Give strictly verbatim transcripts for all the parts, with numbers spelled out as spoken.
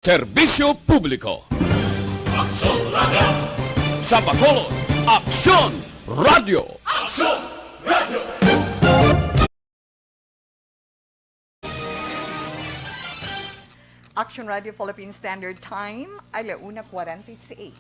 Serbisyo publiko. Aksyon Radio. Sa Bacolod, Aksyon Radio. Aksyon Radio. Action Radio Philippine Standard Time, ala una kwarenta y seis.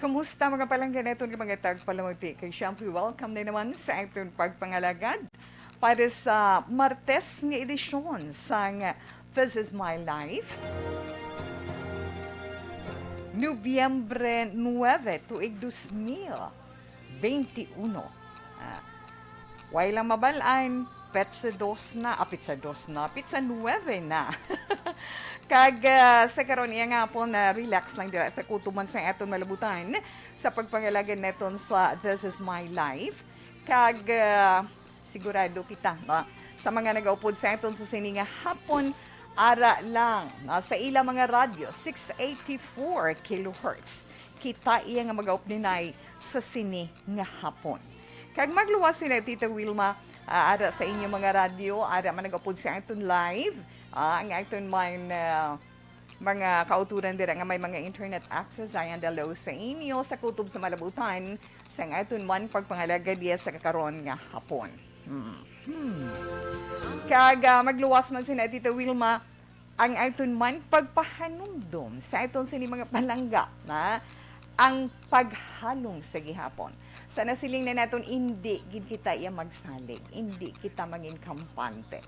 Kumusta, mga palangga naton nga mga tagpalamati? Kay siyempre, welcome na naman sa aton pagpangalagad para sa Martes nga edisyon sang This Is My Life. Nobyembre nuebe, tuig dos mil veintiuno. Ah, way lang mabal-an, petsa dos na, ah, petsa dos na, petsa nuebe na. Kag, ah, sa karon, iya nga hapon, na relax lang dira sa kutob man sa aton malabutan sa pagpangalagad naton sa This Is My Life. Kag, ah, sigurado kita, no? Sa mga nagaupod sa aton sa sini nga hapon, ara lang, no? Sa ila mga radyo, six eighty-four kilohertz. Kita iya nga magaupninay sa sini nga hapon. Kag magluwas sila, Tita Wilma, ah, ara sa inyo mga radyo, ara man nagaupod sa aton live, ah, ang aton man, ah, mga kauturan dira nga may mga internet access, ayan, dalaw sa inyo sa kutob sa malabutan sang aton man pagpangalagad diya sa kakaron nga hapon. Hmm. Hmm. Kag, ah, magluwas man sina Tita Wilma, ang aton man pagpahanumdom sa aton sini mga palangga, na ang paghalong sa gihapon. Sa nasiling na naton, indi gid kita iya magsalig, indi kita mangin kampante.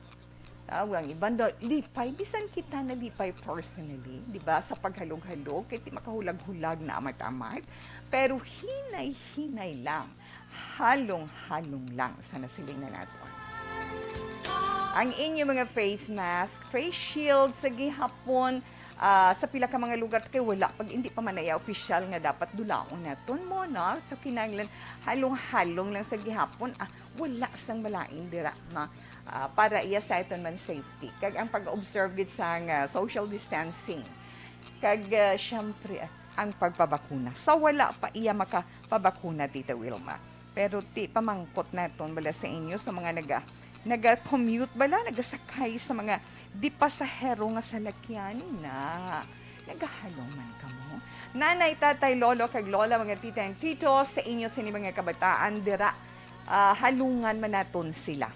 Tawag ang iban daw, lipay, bisan kita nalipay personally, di ba, sa paghalog-halog, kay ti makahulag-hulag na amat-amat. Pero hinay-hinay lang, halong-halong lang sa nasiling na naton. Ang inyo mga face mask, face shield sa gihapon, ah, sa pila ka mga lugar kay wala pag hindi pa man na iya opisyal nga dapat dulaon naton mo, no? So, kinahanglan halong-halong lang sa gihapon, ah, wala sang malain dira, no? Ah, para iya sa aton man safety. Kag ang pag-observe gid sang, ah, social distancing. Kag, ah, syempre, ah, ang pagpabakuna. Sa wala pa iya makapabakuna, Tita Wilma. Pero ti pamangkot naton bala sa inyo sa mga naga-, naga-commute bala, nagasakay sa mga di pasahero nga salakyan na. Nagahalong man kamo. Nanay, tatay, lolo, kag lola, mga tita and tito, sa inyo sini mga kabataan dira, ah, halungan man naton sila.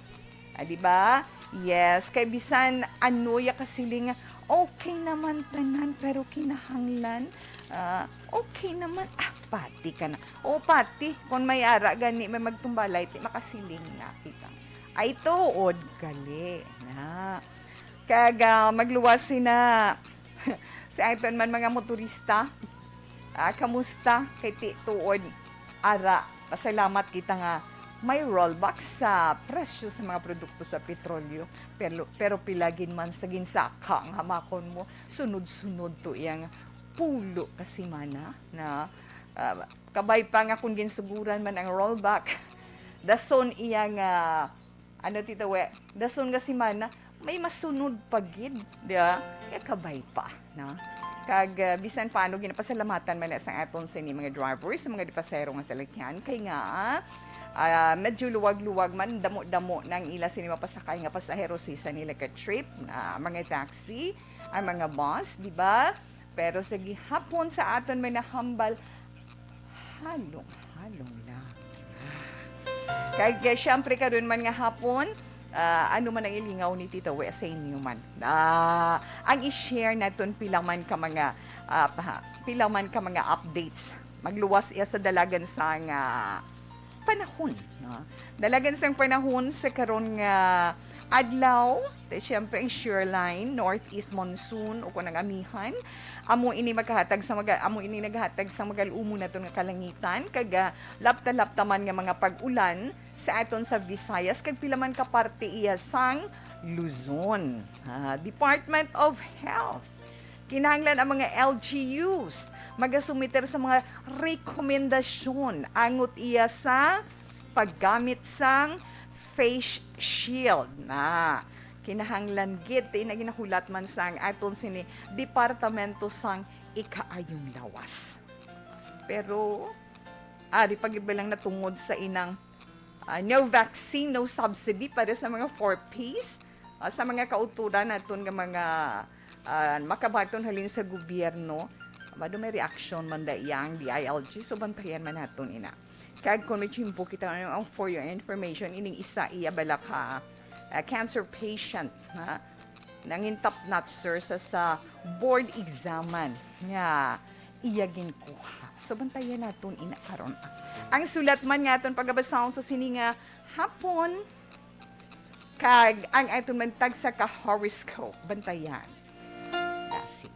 Ah, di ba? Yes, kay bisan ano ya kasiling nga, "Okay naman tanan, pero kinahanglan." Ah, okay naman. Ah, pati ka na. O, pati, kung may ara gani, may magtumbalay, ti makasiling na kita. Ay, tuod gali na. Kag, ah, magluwas sina sa aton man mga motorista. Ah, kamusta? Kay ti tuod, ara, pasalamat kita nga may rollback sa presyo sa mga produkto sa petrolyo. Pero, pero pila gid man sa ginsaka nga makon mo, sunod-sunod to iyang pulo ka semana na, ah, kabay pa nga kung ginsuguran man ang rollback, dason iyang, ah, ano, Tita We, dason nga semana, may masunod pa gid, di ba? Kaya kabay pa, no? Kag, ah, bisan paano, ginapasalamatan man na sa aton sa ini mga drivers, sa mga dipasero nga salakyan, kay nga, ah, medyo luwag-luwag man, damo-damo na ang ila sini mapasakay nga pasahero sa isa nila ka trip, na mga taxi, ang mga bus, di ba? Pero sa gihapon sa aton may nahambal, halong-halong lang. Kag, eh, siyempre, karon man nga hapon, ah, ano man ang ilingaw ni Tita We sa inyo man? Ah, ang i-share naton pila man ka mga, ah, pa-, pila man ka mga updates. Magluwas iya sa dalagan sa nga panahon, no? Dalagan sang panahon sa karon nga adlaw, te, siyempre, ang shear line, northeast monsoon, o kung ang amihan, amo ini magkahatag sa maga-, amo ini naghatag sa magal-umon naton nga kalangitan, kag, ah, lapta-lapta man nga mga pag-ulan sa aton sa Visayas, kag pila man ka parte iya sang Luzon. Ah, Department of Health. Kinahanglan ang mga L G Us magasumiter sa mga rekomendasyon angot iya sa paggamit sang face shield. Na kinahanglan gid, ti na ginahulat man sang aton sini Departamento sang Ikaayong Lawas. Pero ari pa gid lang natungod sa inang, ah, no vaccine, no subsidy para sa mga four Ps, ah, sa mga kauturan naton nga mga, ah, makabaton halin sa gobyerno. Mado may reaction man da iyang D I L G, so bantayan man naton ina. Kag kung may chimpo kita, ano, ang for your information, ining isa iya bala ka, ah, cancer patient, ha? Nangin top notcher sa, sa board examan nga iya ginkuha. So, bantayan naton ina karon. Ang sulat man nga aton pagabasahon sa sini nga hapon, kag ang aton man tagsa ka horoscope. Bantayan. Kasi,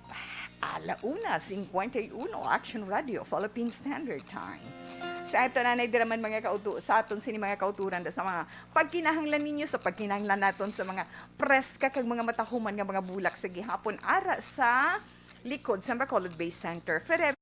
ala una, cincuenta y uno, Action Radio, Philippine Standard Time. Sa ato na, dira man mga kautu-, sa aton sini mga kauturan, sa mga pagkinahanglan ninyo, sa pagkinahanglan naton sa mga preska kag mga matahuman nga mga bulak sa gihapon, ara sa likod sa Bacolod Bay Center. Fere-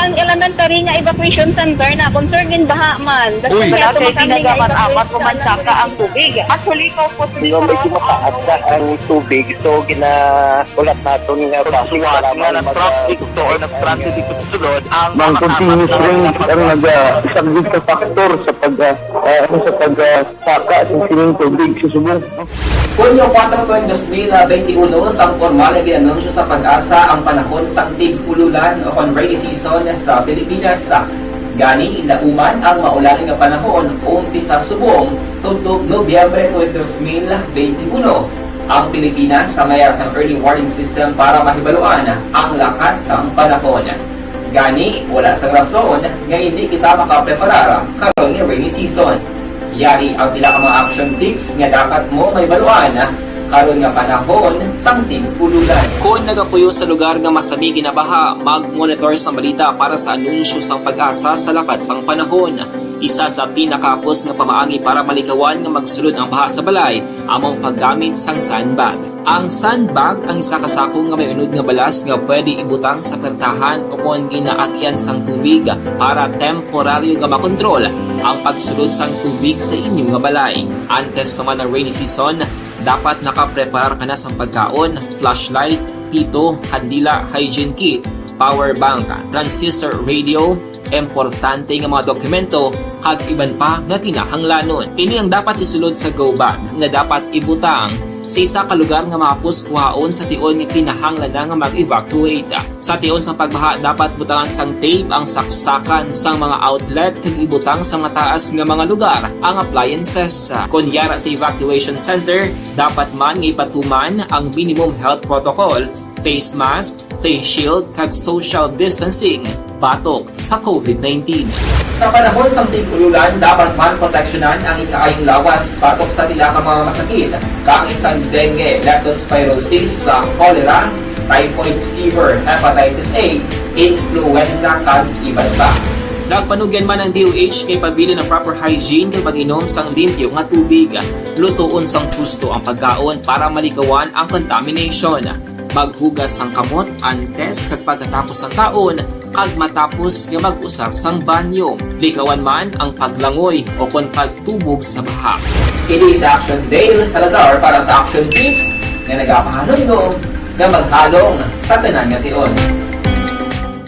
Ang elementary nga evacuation center na concern din baha man. Uy! Wala kay ginagamat-amat o mansaka ang tubig. Actually, ikaw po, medyo mataas na ang tubig, so gina-, ulat naton nga basi nga traffic to or nag-transit dito sa sulod ang mga continuous rain ang nag-, ah, isang big factor sa pag-, ah, ah, ano, sa pag-, ah, saka sa sining tubig sa subong. Hunyo kuwatro, dos mil benti uno, sang pormal nga gin-anunsyo sa PAGASA ang panahon sang tig-ululan o kon rainy season sa Pilipinas. Gani, lauman ang maulan nga panahon umpisa subong tubtob Nobyembre twenty, dos mil benti uno. Ang Pilipinas sa mayar sang early warning system para mahibaluan ang lakat sang panahon. Gani, wala sang rason nga hindi kita makapreparar karon nga rainy season. Yari ang pila ka mga action tips nga dapat mo mahibaluan karon nga panahon sang tig-ululan. Kon nagapuyo sa lugar nga masami ginabaha, mag-monitor sang balita para sa anunsyo sang PAGASA sa lakat sang panahon. Isa sa pinakahapos nga pamaagi para malikawan nga magsulod ang baha sa balay amo ang paggamit sang sandbag. Ang sandbag ang isa ka sako nga may unod nga balas nga pwede ibutang sa pertahan o kon ginaagyan sang tubig para temporaryo nga makontrol ang pagsulod sang tubig sa inyo nga balay. Antes pa man ang rainy season, dapat nakapreparar ka na sang pagkaon, flashlight, pito, kandila, hygiene kit, power bank, transistor radio, importante nga mga dokumento, kag iban pa nga kinahanglanon. Ini ang dapat isulod sa go bag nga dapat ibutang sa isa ka lugar nga mahapos kuhaon sa tion nga kinahanglan na nga mag-evacuate. Sa tion sang pagbaha, dapat butangan sang tape ang saksakan sang mga outlet kag ibutang sa mataas nga mga lugar ang appliances. Kon yara sa evacuation center, dapat man nga ipatuman ang minimum health protocol, face mask, face shield, kag social distancing batok sa COVID nineteen. Sa panahon sang tig-ululan, dapat man proteksyonan ang ikaayong lawas batok sa pila ka mga masakit, kaangay sang dengue, leptospirosis, sa cholera, typhoid fever, hepatitis A, influenza, kag iban pa. Nagpanugyan man ang D O H nga ipabilin ang proper hygiene kag pag-inom sang limpyo nga tubig. Lutoon sang husto ang pagkaon para malikawan ang contamination. Maghugas sang kamot antes kag pagkatapos sang kaon, kag matapos nga mag-usar sang banyo. Likawan man ang paglangoy o kon pagtubog sa baha. Kini si Action Dale Salazar para sa Action Tips nga nagapahanumdom nga maghalong sa tanan nga tion.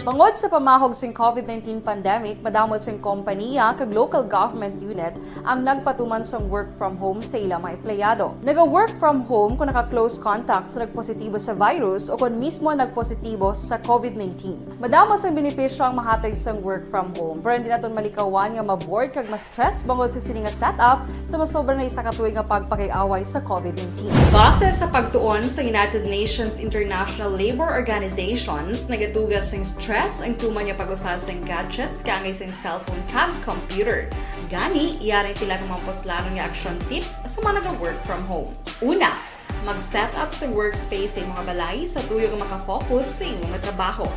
Bangod sa pamahog sing COVID nineteen pandemic, madamo sing kompaniya kag local government unit ang nagpatuman sang work from home sa ila mga empleyado. Naga-work from home kung naka-close contact sa nagpositibo sa virus o kung mismo nagpositibo sa COVID nineteen. Madamo sang benepisyo ang mahatag sang work from home, pero hindi naton malikawan nga ma-bored kag ma-stress bangod sa sini nga setup sa masobra na isa ka tuig nga pagpakig-away sa COVID nineteen. Base sa pagtuon sa United Nations International Labor Organizations, nagatuga sing stress ang tuman nga pag-usa sing gadgets kaangay sing cellphone kag computer. Gani, yari ang pila ka mga puslanon nga action tips sa mga naga-work from home. Una, mag-set up sa workspace sa imong balay sa tuyo nga makafocus sa imong trabaho.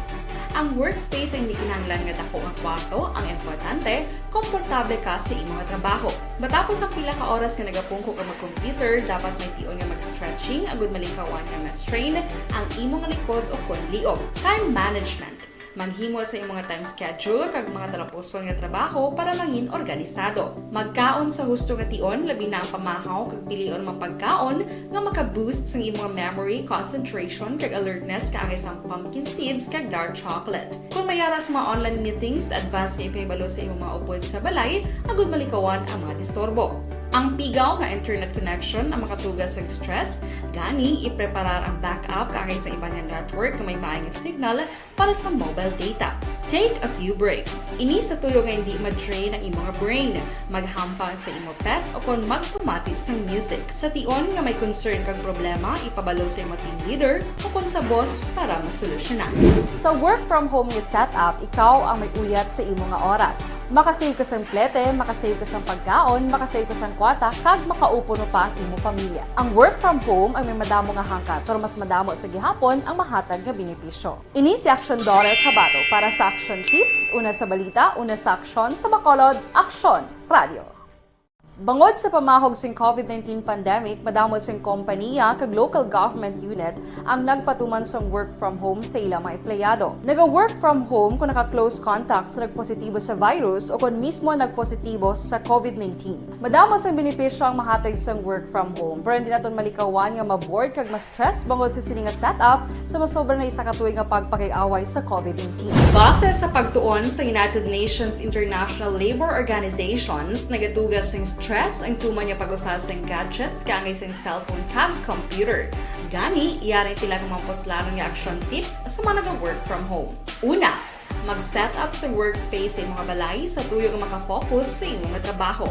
Ang workspace ay hindi kinahanglan nga dako nga kwarto. Ang importante, komportable ka sa imo nga trabaho. Matapos ang pila ka oras nga nagapungko ka mag-computer, dapat may tion nga mag-stretching agud malikawan nga ma-strain ang imo nga likod o kon liog. Time management. Maghimo sa imo nga time schedule kag mga talapuson nga trabaho para mangin organisado. Magkaon sa husto nga tion, labi na ang pamahaw kag pilion mga pagkaon nga maka-boost sang imo nga memory, concentration, kag alertness, kaangay sang pumpkin seeds kag dark chocolate. Kung may ara sa mga online meetings, advance nga ipahibalo sa imo mga upod sa balay agud malikawan ang mga disturbo. Ang pigaw nga internet connection ang makatuga sang stress, gani ipreparar ang backup kaangay sa iban nga network nga may maay nga signal para sa mobile data. Take a few breaks. Ini sa tuyo nga hindi ma-drain ang imo nga brain. Maghampang sa imo pet o kon magpamati sang music. Sa tion nga may concern kag problema, ipabalo sa imo team leader o kon sa boss para masolusyonan. Sa work from home nga setup, ikaw ang may uyat sa imo nga oras. Makasave ka sang plete, makasave ka sang pagkaon, makasave ka sang kwarta, kag makaupo pa ang imo pamilya. Ang work from home ay may madamo nga hangkat, pero mas madamo sa gihapon ang mahatag nga benepisyo. Ini si Aksyon Doral Cabato para sa Aksyon Tips, una sa balita, una sa aksyon, sa Bacolod, Aksyon Radio. Bangod sa pamahog sing covid nineteen pandemic, madamo sing kompaniya kag local government unit ang nagpatuman sang work from home sa ila mga empleyado. Naga-work from home kung naka-close contact sa nagpositibo sa virus o kon mismo nagpositibo sa covid nineteen. Madamo sang benepisyo ang mahatag sang work from home, pero hindi naton malikawan nga ma-bored kag ma-stress bangod sa sini nga setup sa masobra na isa ka tuig nga pagpakig-away sa covid nineteen. Base sa pagtuon sa United Nations International Labour Organizations, nagatuga sing stress ang tuman nga pag-usa sing gadgets kaangay sing cellphone kag computer. Gani, yari ang pila ka mga puslanon nga action tips sa mga naga-work from home. Una, mag-set up sa workspace sa imong balay sa tuyo nga maka-focus sa imong trabaho.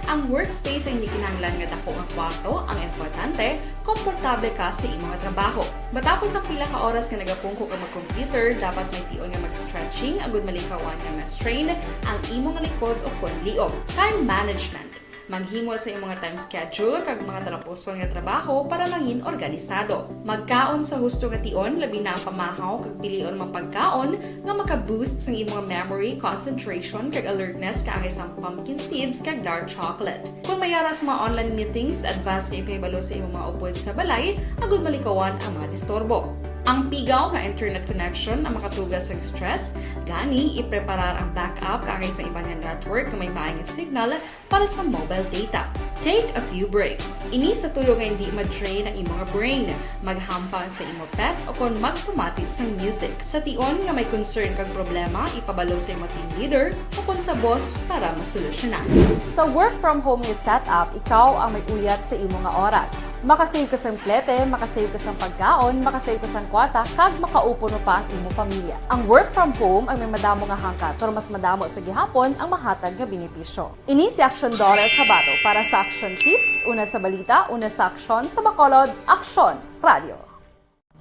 Ang workspace ay hindi kinahanglan nga dako nga kwarto, ang importante, komportable ka sa imong trabaho. Matapos ang pila ka oras nga nagapungko ka mag-computer, dapat may tion nga mag-stretching agud malikawan nga ma-strain ang imong likod o kon liog. Time management. Maghimo sa imong time schedule kag mga talapuson nga trabaho para mangin organisado. Magkaon sa husto nga tion, labi na ang pamahaw kag pilion mga pagkaon nga maka-boost sang imong memory, concentration, kag alertness kaangay sang pumpkin seeds kag dark chocolate. Kung may ara sa mga online meetings, advance nga ipahibalo sa imong mga upod sa balay agud malikawan ang mga disturbo. Ang pigaw nga internet connection ang makatuga sang stress, gani ipreparar ang backup kaangay sa iban nga network nga may maay nga signal para sa mobile data. Take a few breaks. Ini sa tuyo nga hindi ma-drain ang imong brain. Maghampang sa imo pet o kon magpamati sang music. Sa tion nga may concern kag problema, ipabalo sa imo team leader o kon sa boss para masolusyonan. Sa work from home nga setup, ikaw ang may uyat sa imo nga oras. Makasave ka sang plete, makasave ka sang pagkaon, makasave ka sang kwarta, kag makaupo pa ang imo pamilya. Ang work from home ay may madamo nga hangkat, pero mas madamo sa gihapon ang mahatag nga benepisyo. Ini si Aksyon Doral Cabato para sa Aksyon Tips, una sa balita, una sa aksyon, sa Bacolod, Aksyon Radio.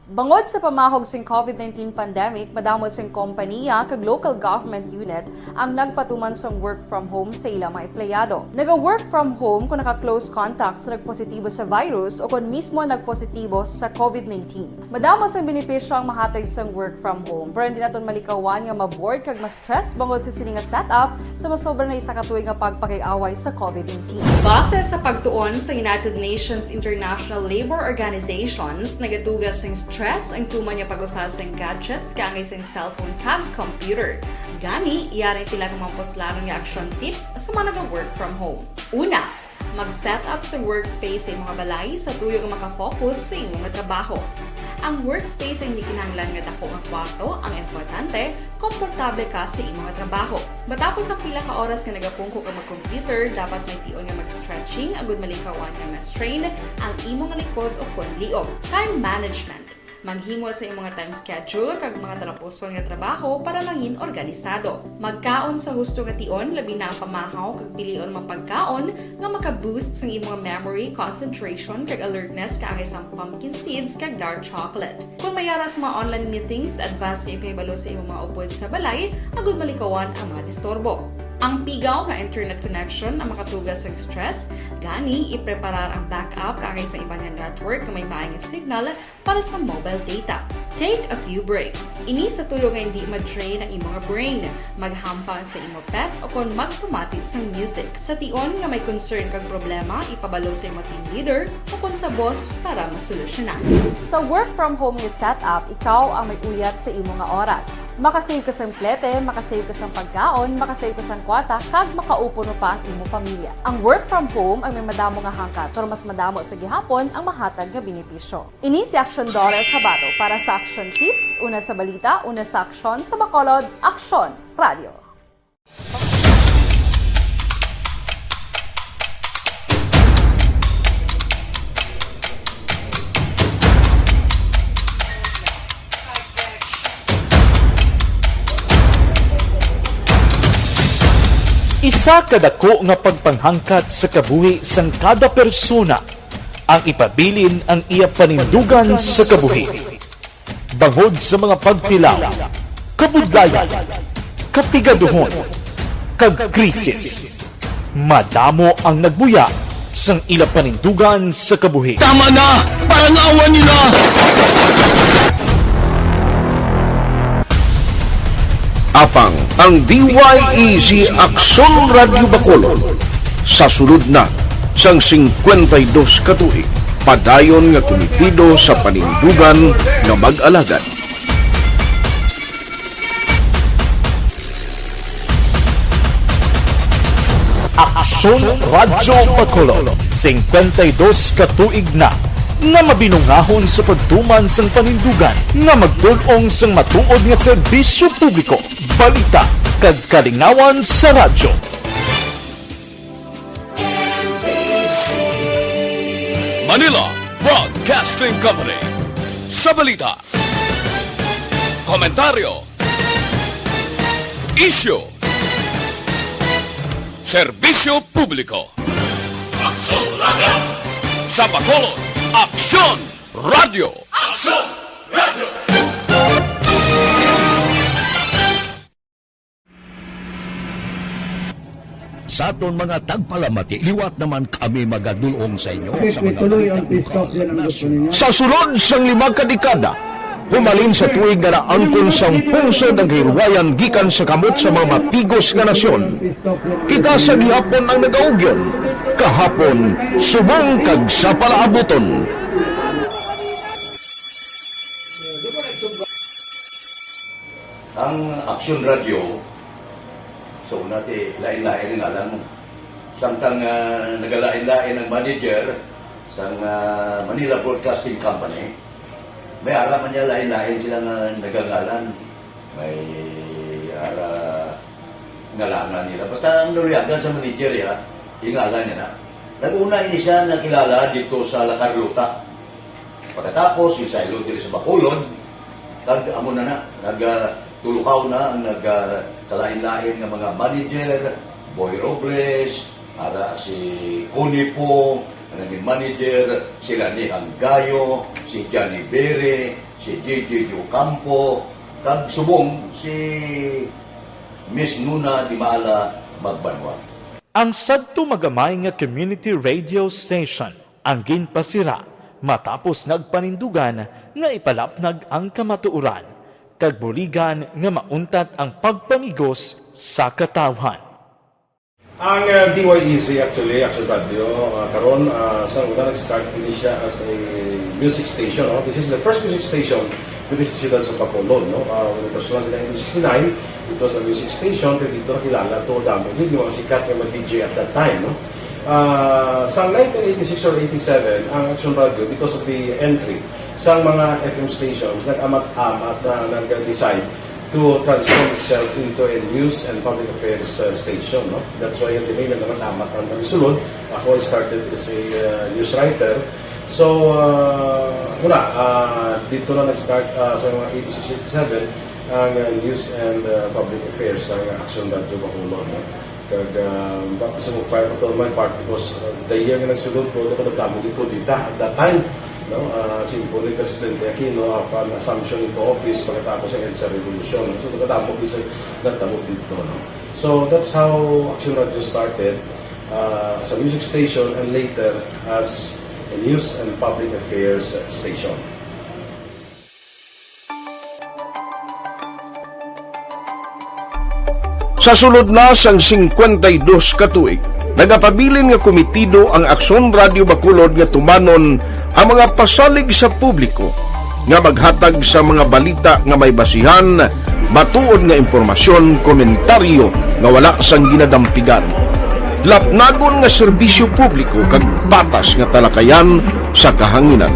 Bangod sa pamahog sing covid nineteen pandemic, madamo sing kompaniya kag local government unit ang nagpatuman sang work from home sa ila mga empleyado. Naga-work from home kung naka-close contact sa nagpositibo sa virus o kon mismo nagpositibo sa covid nineteen. Madamo sang benepisyo ang mahatag sang work from home, pero hindi naton malikawan nga ma-bored kag ma-stress bangod sa sini nga setup sa masobra na isa ka tuig nga pagpakig-away sa covid nineteen. Base sa pagtuon sa United Nations International Labour Organizations, nagatuga sing stress ang tuman nga pag-usa sing gadgets kaangay sing cellphone kag computer. Gani, yari ang pila ka mga puslanon nga action tips sa mga naga-work from home. Una, mag-set up sa workspace sa imong balay sa tuyo nga maka-focus sa imong trabaho. Ang workspace ay hindi kinahanglan nga dako nga kwarto, ang importante, komportable ka sa imong trabaho. Matapos ang pila ka oras nga nagapungko ka mag-computer, dapat may tion nga mag-stretching agud malikawan nga ma-strain ang imong likod o kon liog. Time management. Maghimo sa imong time schedule kag mga talapuson nga trabaho para mangin organisado. Magkaon sa husto nga tion, labi na ang pamahaw kag pilion mga pagkaon nga maka-boost sang imong memory, concentration, kag alertness kaangay sang pumpkin seeds kag dark chocolate. Kung may ara sa mga online meetings, advance nga ipahibalo sa imong mga upod sa balay agud malikawan ang mga disturbo. Ang pigaw nga internet connection ang makatuga sa stress, gani ipreparar ang backup kaangay sa iban nga network nga may maayong signal para sa mobile data. Take a few breaks. Ini sa tuyo nga hindi ma-drain ang imo nga brain, maghampang sa imo pet o kon magpamati sang music. Sa tion nga may concern kag problema, ipabalo sa imo team leader o kon sa boss para masolusyonan. Sa work from home nga setup, ikaw ang may uyat sa imo nga oras. Makasave ka sang plete, makasave ka sang pagkaon, makasave ka sang kwarta, kag makaupo pa ang imo pamilya. Ang work from home ang may madamo nga hangkat, pero mas madamo sa gihapon ang mahatag nga benepisyo. Ini si Action Dollar Kabato para sa Action Tips, una sa balita, una sa aksyon, sa Bacolod, Aksyon Radio. Isa ka dako nga pagpanghangkat sa kabuhi sang kada persona ang ipabilin ang iya panindugan sa kabuhi. Bangod sa mga pagtilaw, kabudlayan, kapigaduhon, kag krisis, madamo ang nagbuya sang ila panindugan sa kabuhi. Tama na! Parangawan nila! Apang ang D Y E Z Aksyon Radyo Bacolod sa sulod na sang singkwenta y dos ka tuig, padayon nga kumitido sa panindugan nga mag-alagad. Aksyon Radyo Bacolod, singkwenta y dos ka tuig na nga mabinungahon sa pagtuman sang panindugan nga magtul-ong sang matuod nga serbisyo publiko, balita, kag kalingawan sa radyo. Manila Broadcasting Company. Sa balita, komentaryo, isyu, serbisyo publiko. Aksyon Radyo. Sa Bacolod, Aksyon Radyo. Aksyon Radyo. Sa aton mga tagpalamati, liwat naman kami magadul-ong sa inyo sa mga balita lokal, nasyonal. Sa sulod sang lima ka dekada, humalin sa tuig nga naangkon sang pungsod ang kahilwayan gikan sa kamot sa mga mapigos nga nasyon. Kita sa gihapon ang nagaugyon, kahapon, subong kag sa palaabuton. Ang Aksyon Radyo, sa una, ti lain-lain ang ngalan mo. Samtang, ah, nagalain-lain ang manager sang, ah, Manila Broadcasting Company, may ara man niya lain-lain sila nga nagangalan. May ara ngalangan nila. Basta ang naluyagan sa manager, ya, ingalan niya na. Nag-una ini siya nakilala dito sa La Carlota. Pagkatapos, yung saylo diri sa Bacolod, kag amo na na, nag, ah, tulukaw na ang nag, ah, kalain-lain nga mga manager, Boy Robles, ara si Connie Poo, ang naging manager, si Lani Hanggayo, si Johnny Bere, si J J Ocampo, kag subong si Miss Nuna Dimala Magbanwa. Ang sadto magamay nga community radio station ang ginpasira matapos nagpanindugan nga ipalapnag ang kamatuoran kag buligan nga mauntat ang pagpamigos sa katawhan. Ang, uh, D Y E Z, actually, Action Radio, uh, karon, uh, sa una nag-start ini siya as a music station, no? This is the first music station dito sa siyudad sa Bacolod, no? Uh, when it was launched in nineteen sixty-nine, it was a music station, pero dito nakilala to, damo gyud yung mga sikat nga mga D J at that time, no? Ah, sa nineteen eighty-six or eighty-seven, ang Action Radio, because of the entry sa mga F M stations, nag-amat-amat na nag-decide to transform itself into a news and public affairs, uh, station, no? That's why yung tinay nag-amat-amat ang pagsulod. Ako, I started as a, uh, news writer. So, uh, wala, uh, dito na nag-start, uh, sa mga eighty-six, eighty-seven, ang, uh, news and, uh, public affairs sa Action Radio Bacolod, no? Kag, ah, baptism of fire pa to my part because, ah, the year nga nagsulod ko, dapat nagdamo gid kudeta at that time, no? Ah, simple ni Presidente Aquino, apan assumption into office pagkatapos sa EDSA Revolution. So, nagdamo gid sa nagdamo dito, no? So that's how Action Radio started, uh, as a music station and later as a news and public affairs station. Sa sulod na sang singkwenta y dos ka tuig, nagapabilin nga komitido ang Aksyon Radio Bacolod nga tumanon ang mga pasalig sa publiko nga maghatag sa mga balita nga may basihan, matuod nga impormasyon, komentaryo nga wala sang ginadampigan, lapnagon nga serbisyo publiko kag patas nga talakayan sa kahanginan.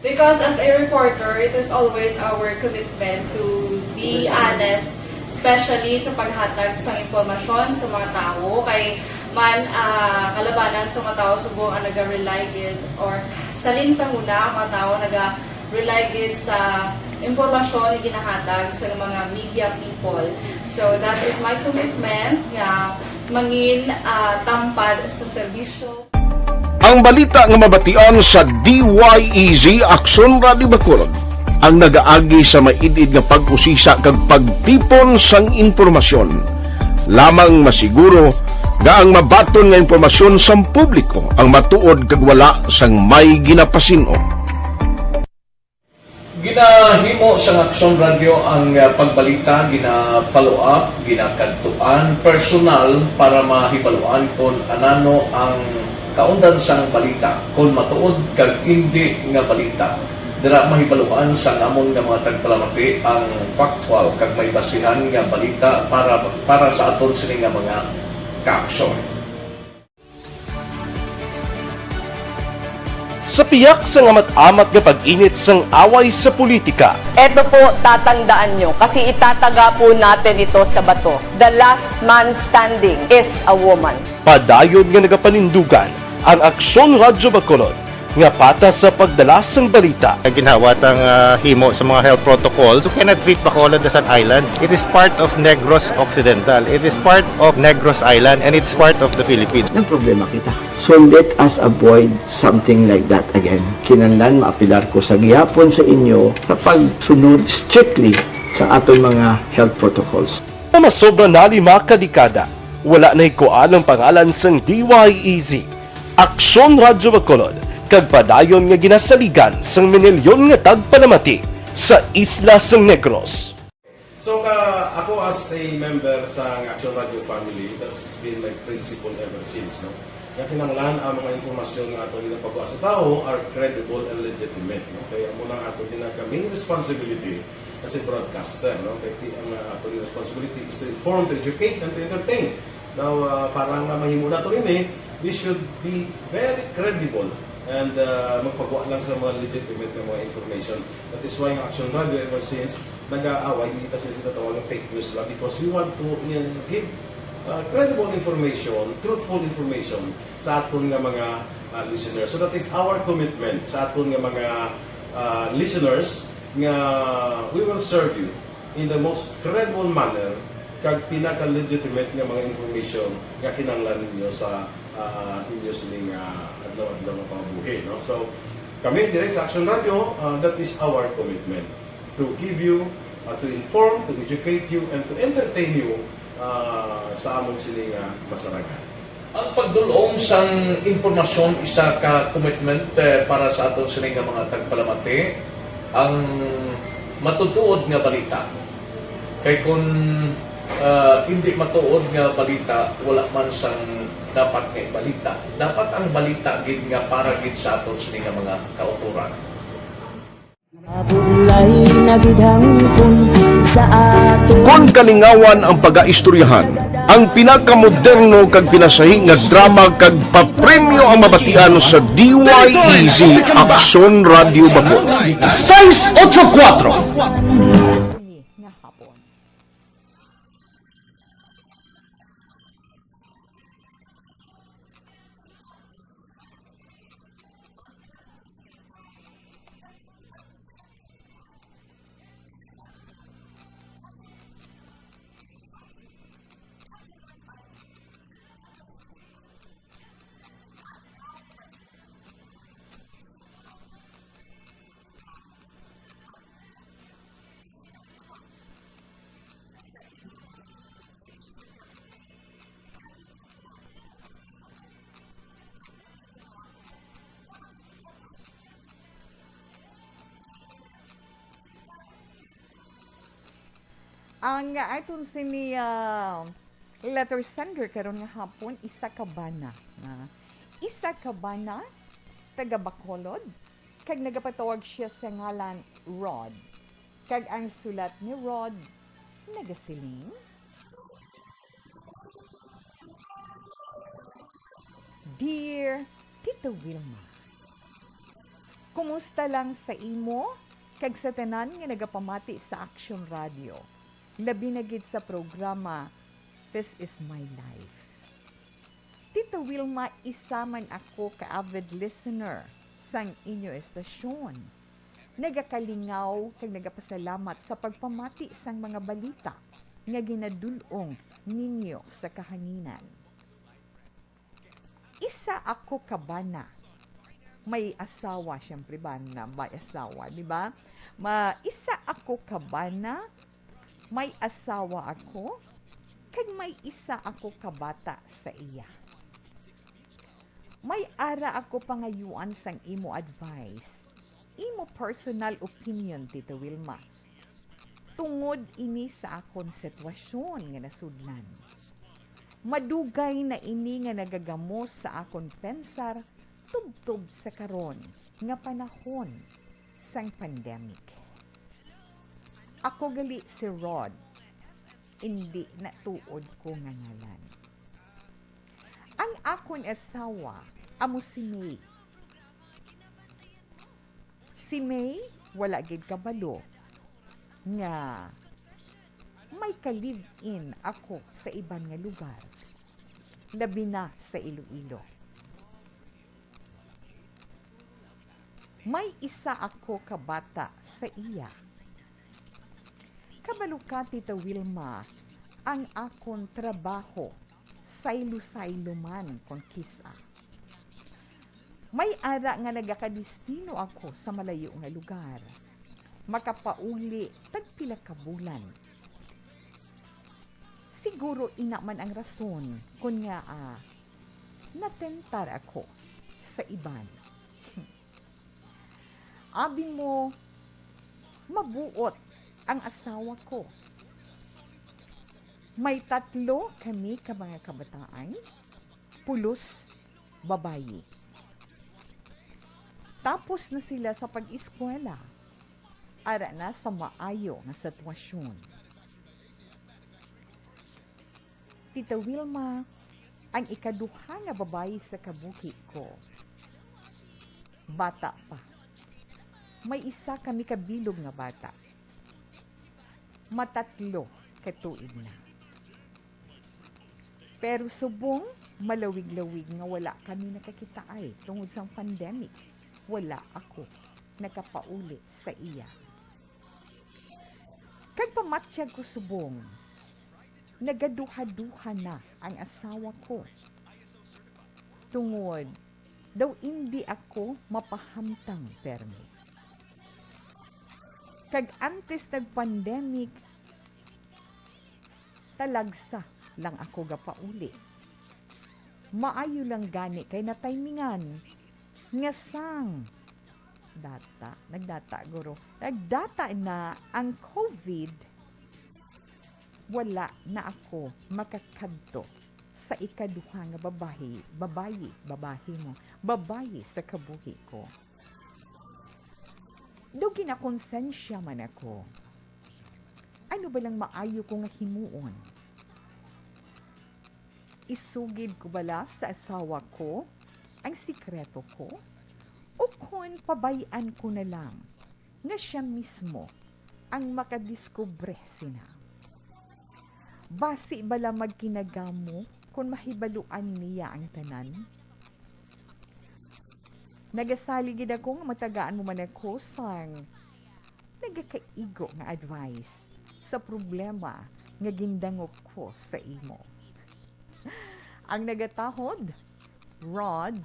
Because as a reporter, it is always our commitment to be honest, especially sa paghatag sa impormasyon sa mga tawo. Kay man, ah, kalabanan sa mga tawo subong ang naga-rely gid, or salin sa huna ang mga tawo naga-rely gid sa impormasyon nga ginahatag sa mga media people. So that is my commitment nga mangin, ah, tampad sa serbisyo. Ang balita nga mabatian sa D Y E Z Aksyon Radio Bacolod ang nagaagi sa maid-id nga pag-usisa kag pagtipon sang impormasyon. Lamang masiguro nga ang mabaton nga impormasyon sang publiko ang matuod kag wala sang may ginapasin-o. Ginahimo sang Aksyon Radio ang, ah, pagbalita, gina-follow up, ginakadtuan personal para mahibaluan kon anano ang kaundan sang balita, kon matuod kag indi nga balita. Dira mahibaluan sang amon nga mga tagpalamati ang factual kag may basihan nga balita para, para sa aton sini nga mga kaaksyon. Sa piyak sang amat-amat nga pag-init sang away sa politika, Eto po, tatandaan nyo, kasi itataga po natin ito sa bato. The last man standing is a woman. Padayon nga nagapanindugan ang Aksyon Radyo Bacolod nga patas sa pagdala sang balita. Ang ginhawa tang, ah, himo sa mga health protocols, you cannot treat Bacolod as an island. It is part of Negros Occidental. It is part of Negros Island, and it's part of the Philippines. Nagproblema kita. So let us avoid something like that again. Kinahanglan maapelar ko sa gihapon sa inyo sa pagsunod strictly sa aton mga health protocols. Nga masobra na lima ka dekada, wala nahikuan ang pangalan sang D Y E Z, Aksyon Radyo Bacolod, kag padayon nga ginasaligan sang minilyon nga tagpalamati sa isla sang Negros. So, ka, ako as a member sa Action Radio family, that's been my principle ever since, no? Nga kinahanglan ang mga impormasyon nga ato ginapagwa sa tawo are credible and legitimate, no? Kaya amo na ato gina-, ka main responsibility as a broadcaster, no? Kay ti-, ang, uh, ato responsibility is to inform, to educate, and to entertain. Now, uh, para nga mahimo nato ini, we should be very credible and, uh, magpagwa lang sa mga legitimate nga mga information. That is why ang Action Radio ever since nag-aaway, hindi kasi sila tawag ng fake news nila because we want to, uh, give, uh, credible information, truthful information sa aton nga mga, uh, listeners. So that is our commitment sa aton nga mga, uh, listeners nga we will serve you in the most credible manner kag pinaka-legitimate nga mga information nga kinahanglan ninyo sa, uh, inyo sining, uh, adlaw-adlaw nga pangabuhi, no? So, kami dire sa Action Radio, uh, that is our commitment to give you, uh, to inform, to educate you, and to entertain you, uh, sa amon sini nga masarangan. Ang pagdul-ong sang impormasyon isa ka commitment, eh, para sa aton sini nga mga tagpalamati, ang matutuod nga balita. Kay kun, ah, hindi matuod nga balita, wala man sang dapat nga ibalita. Dapat ang balita gid nga para gid sa aton sini nga mga kautoran. Mabulay na gid hangpon sa aton. Kon kalingawan ang pagaistoryahan, ang pinakamoderno kag pinasahi nga drama kag papremyo ang mabatian sa D Y E Z Aksyon Radio Bacolod. Seis ocho cuatro. Ang aton sini, ah, letter sender karon nga hapon, isa ka bana. Ah, isa ka bana, taga Bacolod, kag nagapatawag siya sa ngalan Rod. Kag ang sulat ni Rod, nagasiling, Dear Tita Wilma, kumusta lang sa imo kag sa tanan nga nagapamati sa Action Radio, labi na gid sa programa This Is My Life? Tita Wilma, isa man ako ka avid listener sang inyo estasyon. Nagakalingaw kag nagapasalamat sa pagpamati sang mga balita nga ginadul-ong ninyo sa kahanginan. Isa ako ka bana. May asawa, syempre, bana, may asawa, di ba? Ma, isa ako ka bana, may asawa ako, kag may isa ako ka bata sa iya. May ara ako pangayuan sang imo advice, imo personal opinion, Tita Wilma. Tungod ini sa akon sitwasyon nga nasudlan. Madugay na ini nga nagagamos sa akon pensar tubtob sa karon nga panahon sang pandemic. Ako gali si Rod, indi na tuod ko nga ngalan. Ang akon asawa amo si May. Si May wala gid kabalo nga may ka-live-in ako sa iban nga lugar, labi na sa Iloilo. May isa ako ka bata sa iya. Kabalo ka, Tita Wilma, ang akon trabaho, saylo-saylo man kon kis-a. May ara nga nagakadestino ako sa malayo nga lugar. Makapauli tagpila ka bulan. Siguro ina man ang rason kon ngaa natentar ako sa iban. Abi mo, mabuot ang asawa ko. May tatlo kami ka mga kabataan, pulos babayi. Tapos na sila sa pag-eskwela. Ara na sa maayo nga sitwasyon. Tita Wilma, ang ikaduha nga babayi sa kabuhi ko, bata pa. May isa kami ka bilog nga bata. Matatlo ka tuig na. Pero subong malawig-lawig nga wala kami nakakitaay tungod sang pandemic, wala ako nakapauli sa iya. Kag pamatyag ko subong, nagaduha-duha na ang asawa ko. Tungod daw indi ako mapahamtang permi. Kag antes nag-pandemic, talagsa lang ako gapauli. Maayo lang gani kay natimingan nga sang data, nagdata, guro, nagdata na ang covid, wala na ako makakadto sa ikaduha nga babayi, babayi, babayi mo, babayi sa kabuhi ko. Daw ginakonsensya man ako. Ano ba lang maayo ko nga himuon? Isugid ko bala sa asawa ko ang sikreto ko? O kon pabay-an ko na lang nga siya mismo ang makadiskubre sina? Basi bala magkinagamo kon mahibaluan niya ang tanan? Nagasalig gid ako nga matagaan mo man ako sang nagakaigo nga advice sa problema nga gindangop ko sa imo. Ang nagatahod, Rod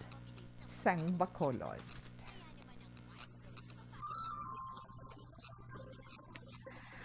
sang Bacolod.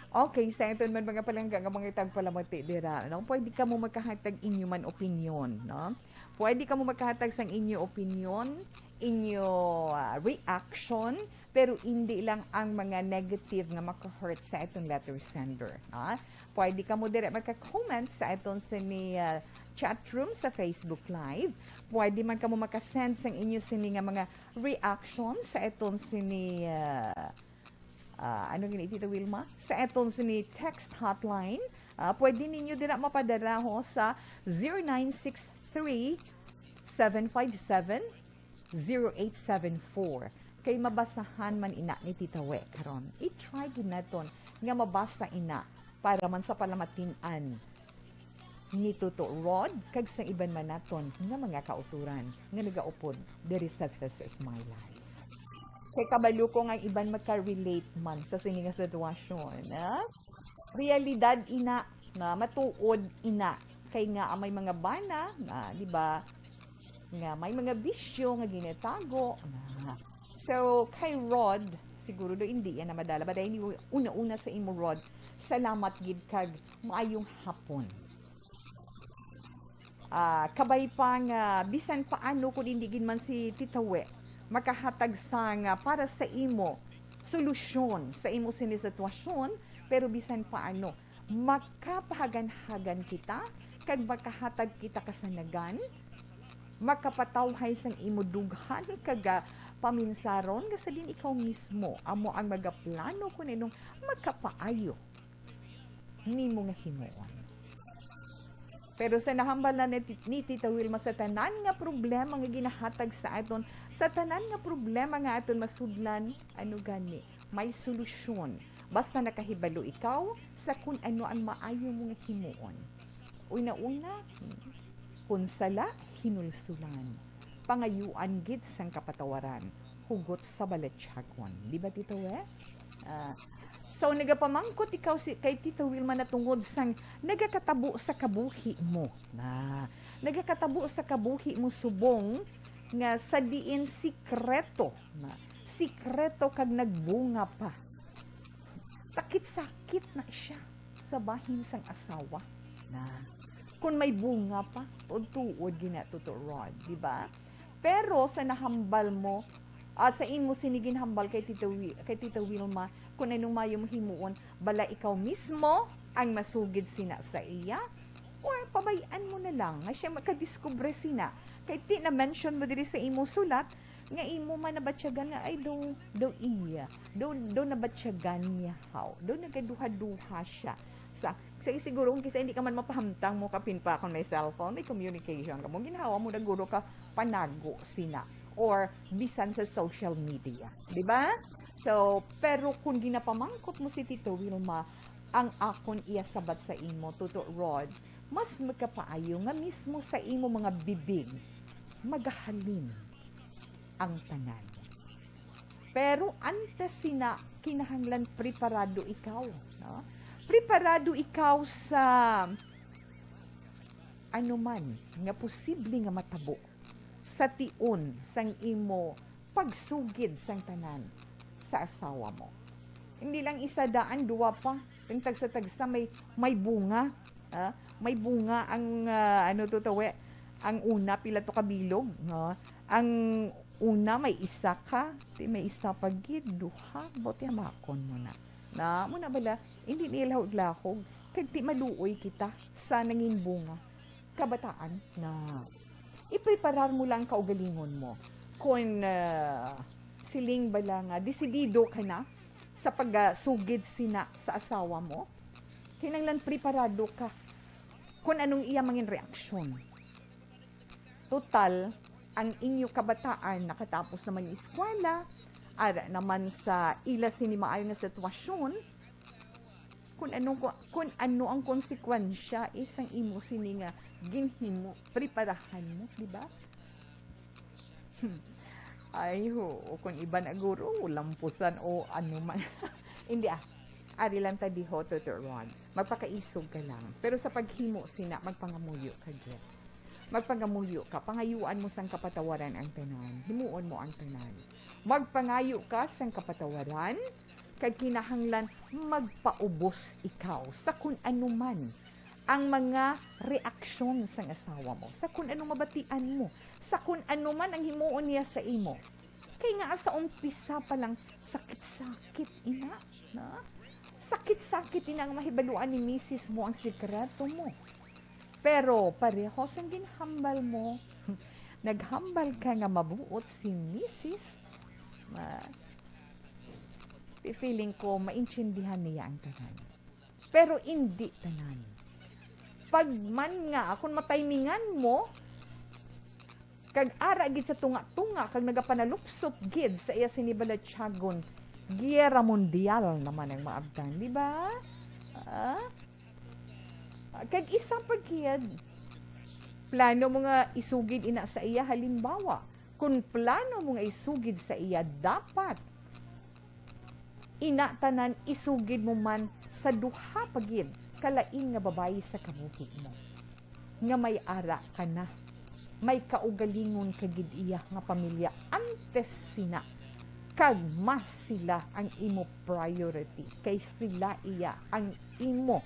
Okay, sa aton man mga palangga nga mga tagpalamati dira, no? Pwede kamo makahatag inyo man opinyon, no? Pwede kamo makahatag sang inyo opinyon, inyo, ah, reaction, pero indi lang ang mga negative nga maka-hurt sa aton letter sender, ha? Pwede kamo dire maka-comment sa aton sini, ah, chat room sa Facebook Live. Pwede man kamo maka-send sang inyo sini nga mga reaction sa aton sini, ah, ah, ano gini, Tita Wilma? Sa aton sini text hotline. Ah, pwede ninyo dira mapadala ho sa zero nine six three, seven five seven, zero eight seven four. Kay mabasahan man ina ni Tita We karon. I-try gid naton nga mabasa ina para man sa palamatin-an ni Tuto Rod kag sa iban man naton nga mga kautoran nga nagaupod diri sa This Is My Life. Kay kabalo ko nga ang iban maka-relate man sa sini nga sitwasyon, ha? Realidad ina, na matuod ina. Kay nga may mga bana, na, di ba, nga may mga bisyo nga ginatago. Na. So, kay Rod, siguro do hindi yan na madala. But anyway, una-una sa imo, Rod, salamat gid kag maayong hapon. Ah, kabay pa nga bisan paano, kung hindi gid man si Tita We makahatag sang, ah, para sa imo solusyon sa imo sini sitwasyon, pero bisan paano, makapahaganhagan kita kag makahatag kita kasanagan, makapatawhay sang imo dughan kag, ah, paminsaron nga sa din ikaw mismo amo ang magaplano kung anong makapaayo nimo nga himuon. Pero sa nahambal na ni, ni Tita Wilma, sa tanan nga problema nga ginahatag sa aton, sa tanan nga problema nga aton masudlan, ano gani, may solusyon. Basta nakahibalo ikaw sa kun ano ang maayo mo nga himuon. Una-una, hmm, kun sala, hinulsulan. Pangayuan gid sang kapatawaran, hugot sa balatyagon. Di ba, Tito, eh? Ah, so, nagapamangkot ikaw si, kay Tito Wilma na tungod sang nagakatabo sa kabuhi mo. Na, nagakatabo sa kabuhi mo subong nga sa diin sikreto, na, sikreto kag nagbunga pa. Sakit-sakit na siya sa bahin sang asawa. Na, kung may bunga pa, tuod-tuod gina, Tito Rod, di ba? Pero sa nahambal mo, ah, sa imo sini ginhambal kay Tita Wi-, kay Tita Wilma, kung anong mayo mo himuon, bala ikaw mismo ang masugid sina sa iya, or pabay-an mo na lang nga siya makadiskubre sina. Kay ti na-mention mo diri sa imo sulat nga imo man nabatyagan nga, ay, daw, daw iya, daw, daw nabatyagan niya, haw, daw nagaduha-duha siya. Sa, sa siguro, kung kisa hindi ka man mapahamtang mo kapin pa kung may cellphone, may communication ka mo, ginhawa mo na guro ka panago sina or bisan sa social media, di ba? So, pero kung ginapamangkot mo si Tito Wilma, ang akon iya sabat sa imo, Tuto Rod, mas magkapaayo nga mismo sa imo mga bibig magahalin ang tanan. Pero antes sina, kinahanglan preparado ikaw, no? Preparado ikaw sa anuman nga posible nga matabo sa tion sang imo pagsugid sang tanan sa asawa mo. Hindi lang isa daan, duwa pa. Ang tagsa-tagsa may, may bunga. Ah, may bunga ang, ah, ano to, tawe, ang una, pila to ka bilog, no? Ang una, may isa ka, ti may isa pa gid, duha, buti hamakon mo na. Na, mo na bala, hindi niya lahog-lahog, kag ti maluoy kita sa nangin bunga. Kabataan, na, ipreparar mo lang kaugalingon mo. Kung, ah, siling bala nga, desidido ka na sa pagsugid sina sa asawa mo, kinahanglan preparado ka kung anong iya mangin reaksyon. Total, ang inyo kabataan nakatapos naman yung eskwela, ara naman sa ila sini maayo nga sitwasyon, kung ano, kung ano ang konsekwensya, eh, sang imo sini nga ginhimo, preparahan mo, di ba? Ay, ho, kung iban aguro, lampusan o ano man. Hindi, ah. Ari lang ta diho, Tutor Ron. Magpakaisog ka lang. Pero sa paghimo sina, magpangamuyo ka gyud. Magpangamuyo ka, pangayuan mo sang kapatawaran ang tanan. Himuon mo ang tanan. Magpangayo ka sang kapatawaran, kag kinahanglan magpaubos ikaw sa kun ano man ang mga reaksyon sang asawa mo, sa kun ano mabatian mo, sa kun ano man ang himuon niya sa imo. Kay nga sa umpisa pa lang, sakit-sakit ina, na? Sakit-sakit ina ang mahibaluan ni misis mo ang sikreto mo. Pero pareho sang ginhambal mo, naghambal ka nga mabuot si misis. Ma, feeling ko, maintindihan niya ang tanan. Pero indi tanan. Pag man nga, kung mataymingan mo, kag ara gid sa tunga-tunga, kag nagapanalupsop gid sa iya sini balatyagon, giyera mundial naman ang maabtan, di ba? Ah? Kag isa pa gid, plano mo nga isugid ina sa iya, halimbawa, kung plano mo nga isugid sa iya, dapat ina tanan isugid mo man sa duha pa gid ka lain nga babayi sa kabuhi mo, nga may ara ka na, may kaugalingon ka gid iya nga pamilya antes sina, kag mas sila ang imo priority, kay sila iya ang imo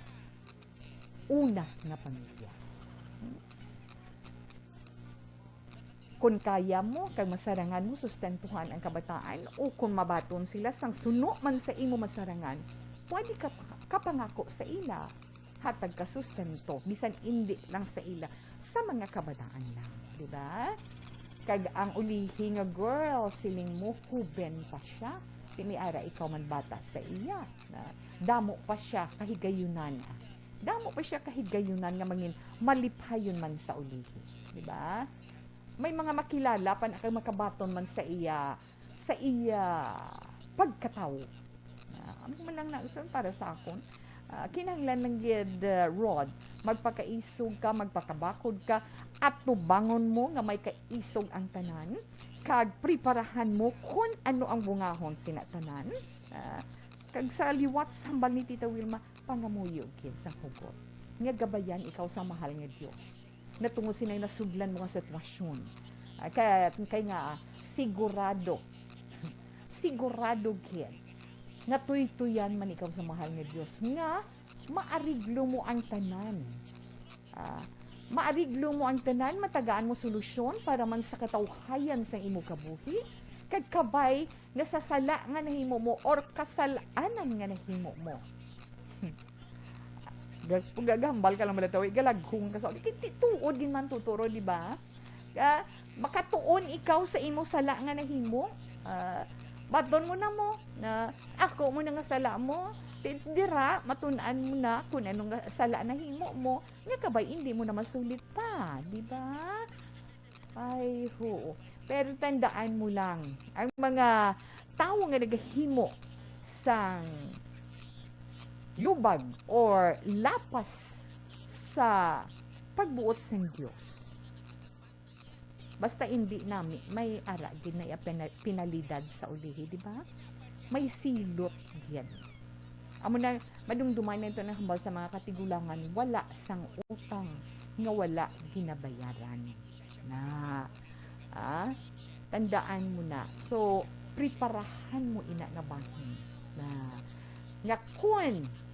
una nga pamilya. Kon kaya mo kag masarangan mo sustentuhan ang kabataan, o kon mabaton sila sang suno man sa imo masarangan, pwede ka pa-, kapangako sa ila, hatag ka sustento, bisan indi lang sa ila, sa mga kabataan lang, di ba? Kag ang ulihi nga girl, siling mo, huben pa siya. Di may ara ikaw man bata sa iya. Na, damo pa siya kahigayunan. Damo pa siya kahigayunan nga mangin malipayon man sa ulihi, di ba? May mga makilala pa na kay makabaton man sa iya, sa iya pagkatawo. Ah, amo man lang na, so, para sa akon, ah, kinahanglan lang gid, ah, Rod, magpakaisog ka, magpakabakod ka, atubangon mo nga may kaisog ang tanan, kag preparahan mo kon ano ang bungahon sina tanan. Ah, kag sa liwat sa hambal ni Tita Wilma, pangamuyo gid sang hugot nga gabayan ikaw sang mahal nga Dios. Natungod sinay nasudlan mo nga sitwasyon. Ah, kay, kay nga, ah, sigurado, sigurado gid nga tuytuyan man ikaw sa mahal nga Dios nga maariglo mo ang tanan. Ah, maariglo mo ang tanan, matagaan mo solusyon para man sa katawhayan sa imo kabuhi, kag kabay nga sa sala nga nahimo mo or kasal-anan nga nahimo mo. Gag-, gagahambal ka lang, malatawi, galaghong ka sa uli. Kay ti-, tuod gid man, tuturo, di ba? Ka, makatuon ikaw sa imo sala nga nahimo. Ah, baton mo na mo na ako mo na nga sala mo. Di-, dira, matun-an mo na kung ano nga sala nahimo mo. Nga kabay, hindi mo na masulit pa, di ba? Ay, ho. Pero tandaan mo lang, ang mga tawo nga nagahimo sang lubag or lapas sa pagbuot sang Dios, basta hindi nami, may ara gid na iya pena-, penalidad sa ulihi, di ba? May silot gid. Amo na, madumduman na ito na hambal sa mga katigulangan, wala sang utang nga wala ginabayaran. Na, ah, tandaan mo na. So, preparahan mo ina nga bahin. Na, nga kun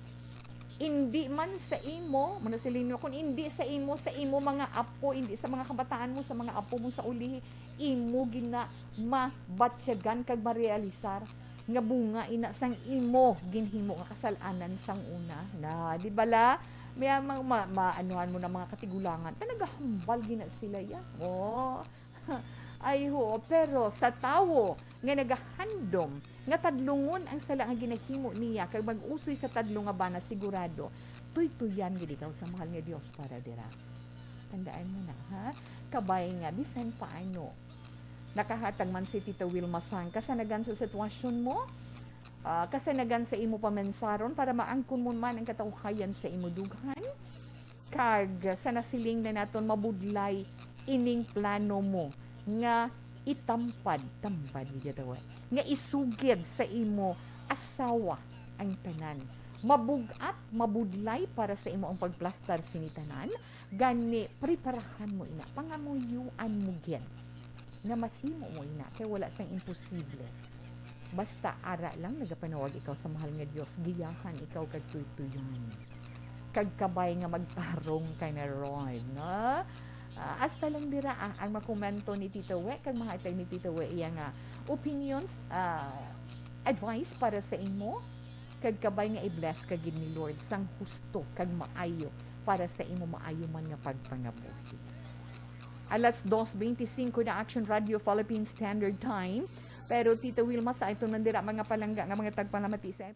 hindi man sa imo, muna sila, kun hindi sa imo, sa imo mga apo, hindi sa mga kabataan mo, sa mga apo mo sa ulihi, imo gina mabatyagan kag marealisar nga bunga ina sang imo ginhimo nga kasal-anan sang una. Na, di bala? May ma-, ma-, maanuhan mo na mga katigulangan. Ta nagahambal gina sila ya. Oh. Ay, ho, pero sa tawo nga nagahandom nga tadlungon ang sala nga ginahimo niya kag mag-usoy sa tadlong nga bana, sigurado, tuytuyan gid ikaw sa mahal nga Dios para dira. Tandaan mo na, ha? Kabay nga, bisan paano, nakahatag man si Tita Wilma sang kasanagan sa sitwasyon mo, ah, kasanagan sa imo pamansaron para maangkon mo man ang katawhayan sa imo dughan, kag sa nasiling na naton mabudlay ining plano mo nga itampad, tampad, gid daw, eh, nga isugid sa imo asawa ang tanan. Mabug-at, mabudlay para sa imo ang pagplastar sini tanan. Gani, preparahan mo ina, pangamuyoan mo gid nga mahimo mo ina, kay wala sang imposible. Basta ara lang nagapanawag ikaw sa mahal nga Dios, giyahan ikaw kag tuytuyan. Kag kabay nga magtarong ka na ron, no? Ah, hasta lang dira, ah, ang makomento ni Tito We, kag mahatag ni Tito We iya nga opinions, ah, advice para sa imo. kag kabay nga i-bless ka gid ni Lord sang husto kag maayo para sa imo maayo man nga pagpangabuhi. Alas dos beintisinco na, Action Radio Philippine Standard Time. Pero, Tita Wilma, sa aton man dira mga palangga nga mga tagpalamati sa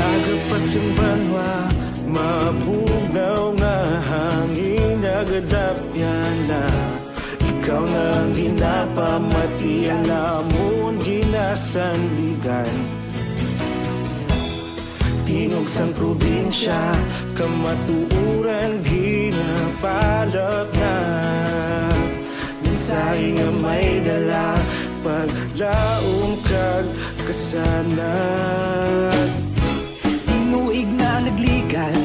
Aga pa sing banwa, mabugnaw nga hangin nagadapyan na. Ikaw na ang ginapamati, ang amon ginasandigan. Tingog sang probinsya, kamatuoran ginapalapnag. Mensahe nga may dala, paglaom kag kasanag. Tinuig na nagligan,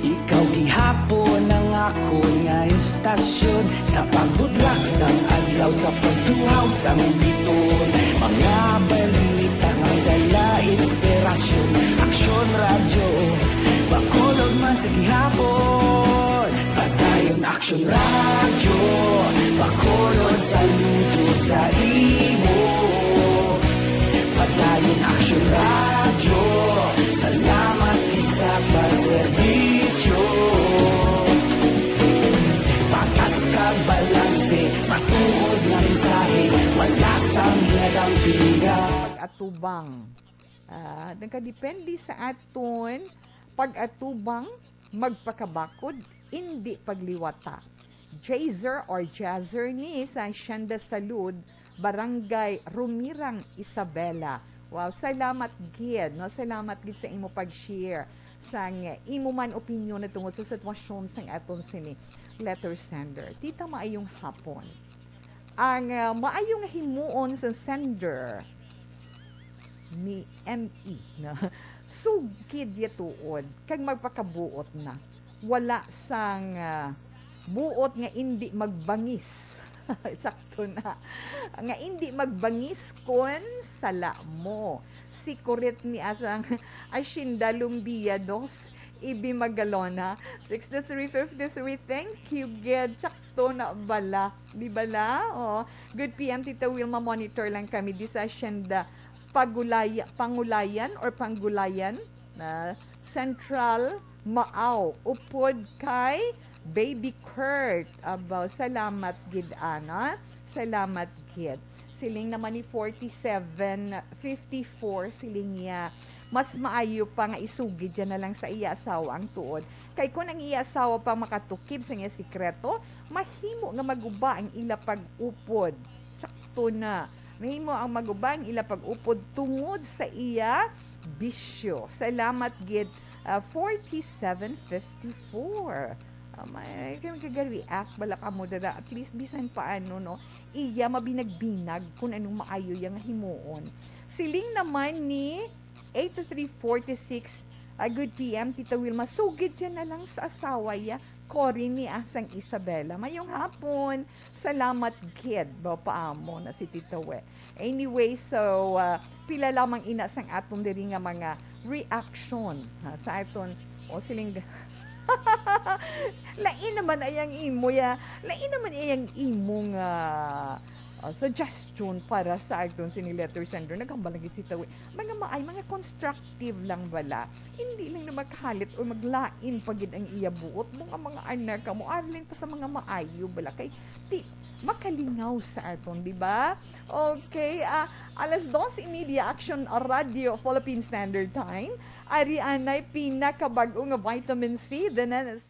ikaw gihapon ang akon nga estasyon. Sa pagbudlak sang adlaw, sa pagtuhaw sang biton, mga balita nga dala inspirasyon. Aksyon Radyo, Bacolod man sa gihapon. Padayon Aksyon Radyo, Bacolod, saludo sa imo. Padayon Aksyon Radyo, salamat gid sa pagserbisyo. Patas kag balanse, matuod nga mensahe, wala sang ginadampingan. Pag-atubang. Ah, nagkadepende sa aton pag-atubang, magpakabakod, indi pagliwata. Jazer or Jazzer ni sa Hacienda Salud, Barangay Rumirang, Isabela. Wow, salamat gid, no? Salamat gid sa imo pag-share sang imo man opinyon na tungod sa sitwasyon sang aton sini letter sender. Tita, maayong hapon. Ang, ah, maayo nga himuon sa sender ni M E, no? Sugid ya tuod kag magpakabuot na. Wala sang, ah, buot nga indi magbangis. Sakto na. Nga indi magbangis kon sala mo. Si Kurit ni asang Ashinda Lumbia dos, Ibi Magalona, sixty-three fifty-three. Thank you, gid. Sakto na bala. Di bala? Oh. Good P M, Tita Wilma, monitor lang kami di sa Hacienda Pagulaya-, Pangulayan or Panggulayan, na Central, Maaw, upod kay Baby Kurt. Abaw, salamat gid, ana. Salamat gid. Siling naman ni forty-seven fifty-four, siling niya, mas maayo pa nga isugid niya na lang sa iya asawa ang tuod. Kay kun ang iya asawa pa makatukib sa iya sikreto, mahimo nga maguba ang ila pag-upod. Sakto na. Mahimo ang maguba ang ila pag-upod tungod sa iya bisyo. Salamat gid, ah, forty-seven fifty-four. Ah, may, kay magkagareact bala kamo dada. At least, bisan paano, no? Iya mabinag-binag kung anong maayo iya nga himuon. Siling naman ni eight three forty-six, ah, good P M, Tita Wilma, sugid siya na lang sa asawa iya, Cory ni asang Isabela. Mayong hapon. Salamat gid, ba, paamo na si Tita We. Anyway, so, ah, pila lamang ina sang aton diri nga mga reaction, ha, sa aton, o siling, lain naman ay ang imo ya, lain naman ay ang imo nga, ah, suggestion para sa aton sini letter sender. Naghambal lagi si Tita We. Mga maay, mga constructive lang bala. Hindi lang na makahalit o maglain pa gid ang iya buot. Mga, mga anak ka mo, arling pa sa mga maayo bala. Kay, di, makalingaw sa aton, di ba? Okay, ah, alas dos y media, Action Radio Philippine Standard Time. Ari anay pinakabag-o nga vitamin C, the Nenes.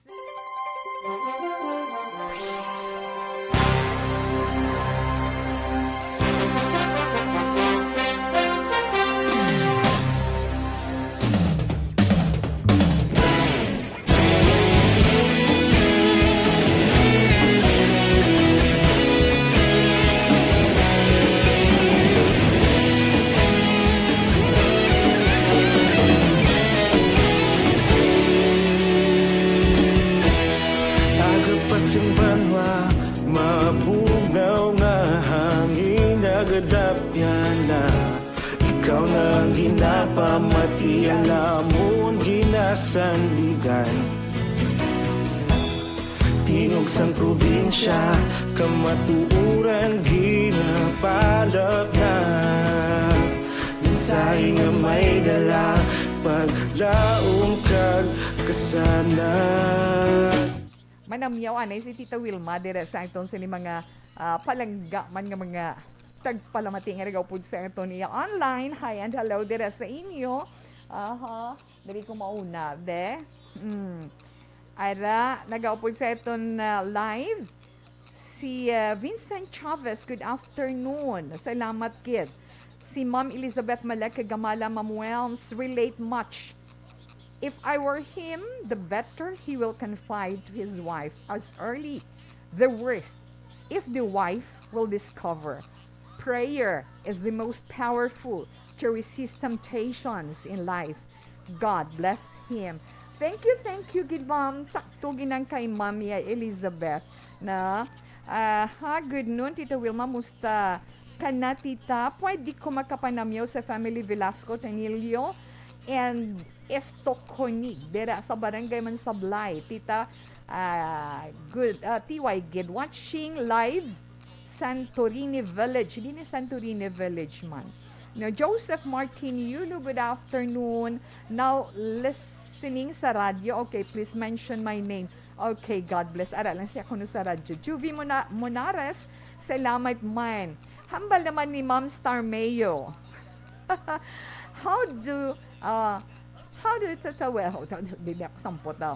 Sandigan. Tingog sang probinsya, kamatuoran ginapalapnag. Mensahe nga may dala, paglaom kag kasanag. Manamyaw anay si Tita Wilma dira sa aton sini mga ah, palangga man nga mga tagpalamati nga nagaupod sa aton iya online. Hi and hello dira sa inyo. Aha, diri ko mauna, be. Mm. Ara, nagaupod sa aton ah, live si ah, Vincent Chavez. Good afternoon. Salamat gid. Si Ma'am Elizabeth Malek kag Gamala, Ma'am Welms, relate much. If I were him, the better he will confide to his wife as early the worst. If the wife will discover, prayer is the most powerful to resist temptations in life. God bless him. Thank you, thank you, gid ma'am. Sakto ginang kay Ma'am ya Elizabeth na. Ah, ha, good noon, Tita Wilma. Musta ka na, Tita? Pwede ko makapanamyaw sa family Velasco Tanilio and Estoconig, dira sa Barangay Mansablay. Tita, ah, good, ah, T Y gid, watching live Santorini Village. Hindi ni Santorini Village man. No, Joseph Martin Yulo, good afternoon. Now listening sa radyo. Okay, please mention my name. Okay, God bless. Ara lang siya kuno sa radyo. Juvie Mona- Monares, salamat man. Hambal naman ni Ma'am Star Mayo. How do, uh, how do you say, well, di na ako sampot daw.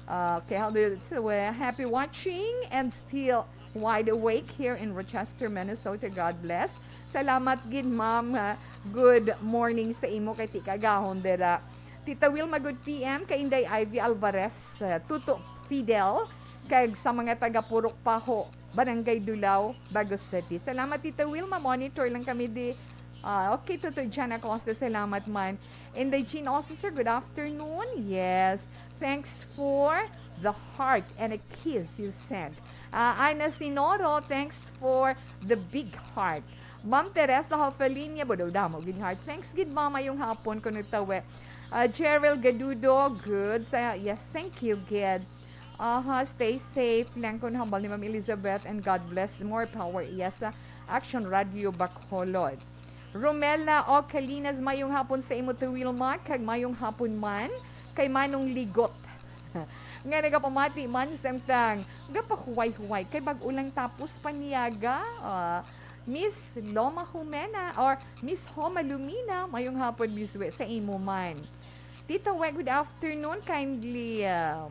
Uh, okay, how do you say, well, happy watching and still wide awake here in Rochester, Minnesota. God bless. Salamat gid, ma'am. Uh, good morning sa imo kay ti kagahon dira. Tita Wilma, good P M, kay Inday Ivy Alvarez, uh, Tuto Fidel, kag sa mga taga Purok Paho, Barangay Dulao, Bago City. Salamat, Tita Wilma. Monitor lang kami di. Ah, okay, Tuto Jan Acosta, salamat man. Inday Jean Officer, good afternoon. Yes, thanks for the heart and a kiss you sent. Ah, Ana Sinoro, thanks for the big heart. Ma'am Teresa Hofelinia, bodaw damo gid heart. Thanks gid, ma'am. Mayong hapon, kuno tawe. Ah, Cheryl Gadudo, good. Sa, yes, thank you, gid. Aha, stay safe lang kun hambal ni Ma'am Elizabeth, and God bless. More power. Yes, sa Action Radio Bacolod. Romela Ocalinas, mayong hapon sa imo, Te Wilma, kag mayong hapon man kay Manong Ligot nga nagapamati man samtang gapahuway-huway kay bag-o lang tapos paniaga. Ah, Miss Loma Humena or Miss Homa Lumina, mayong hapon, Miss We, sa imo man. Tita We, good afternoon. Kindly, um,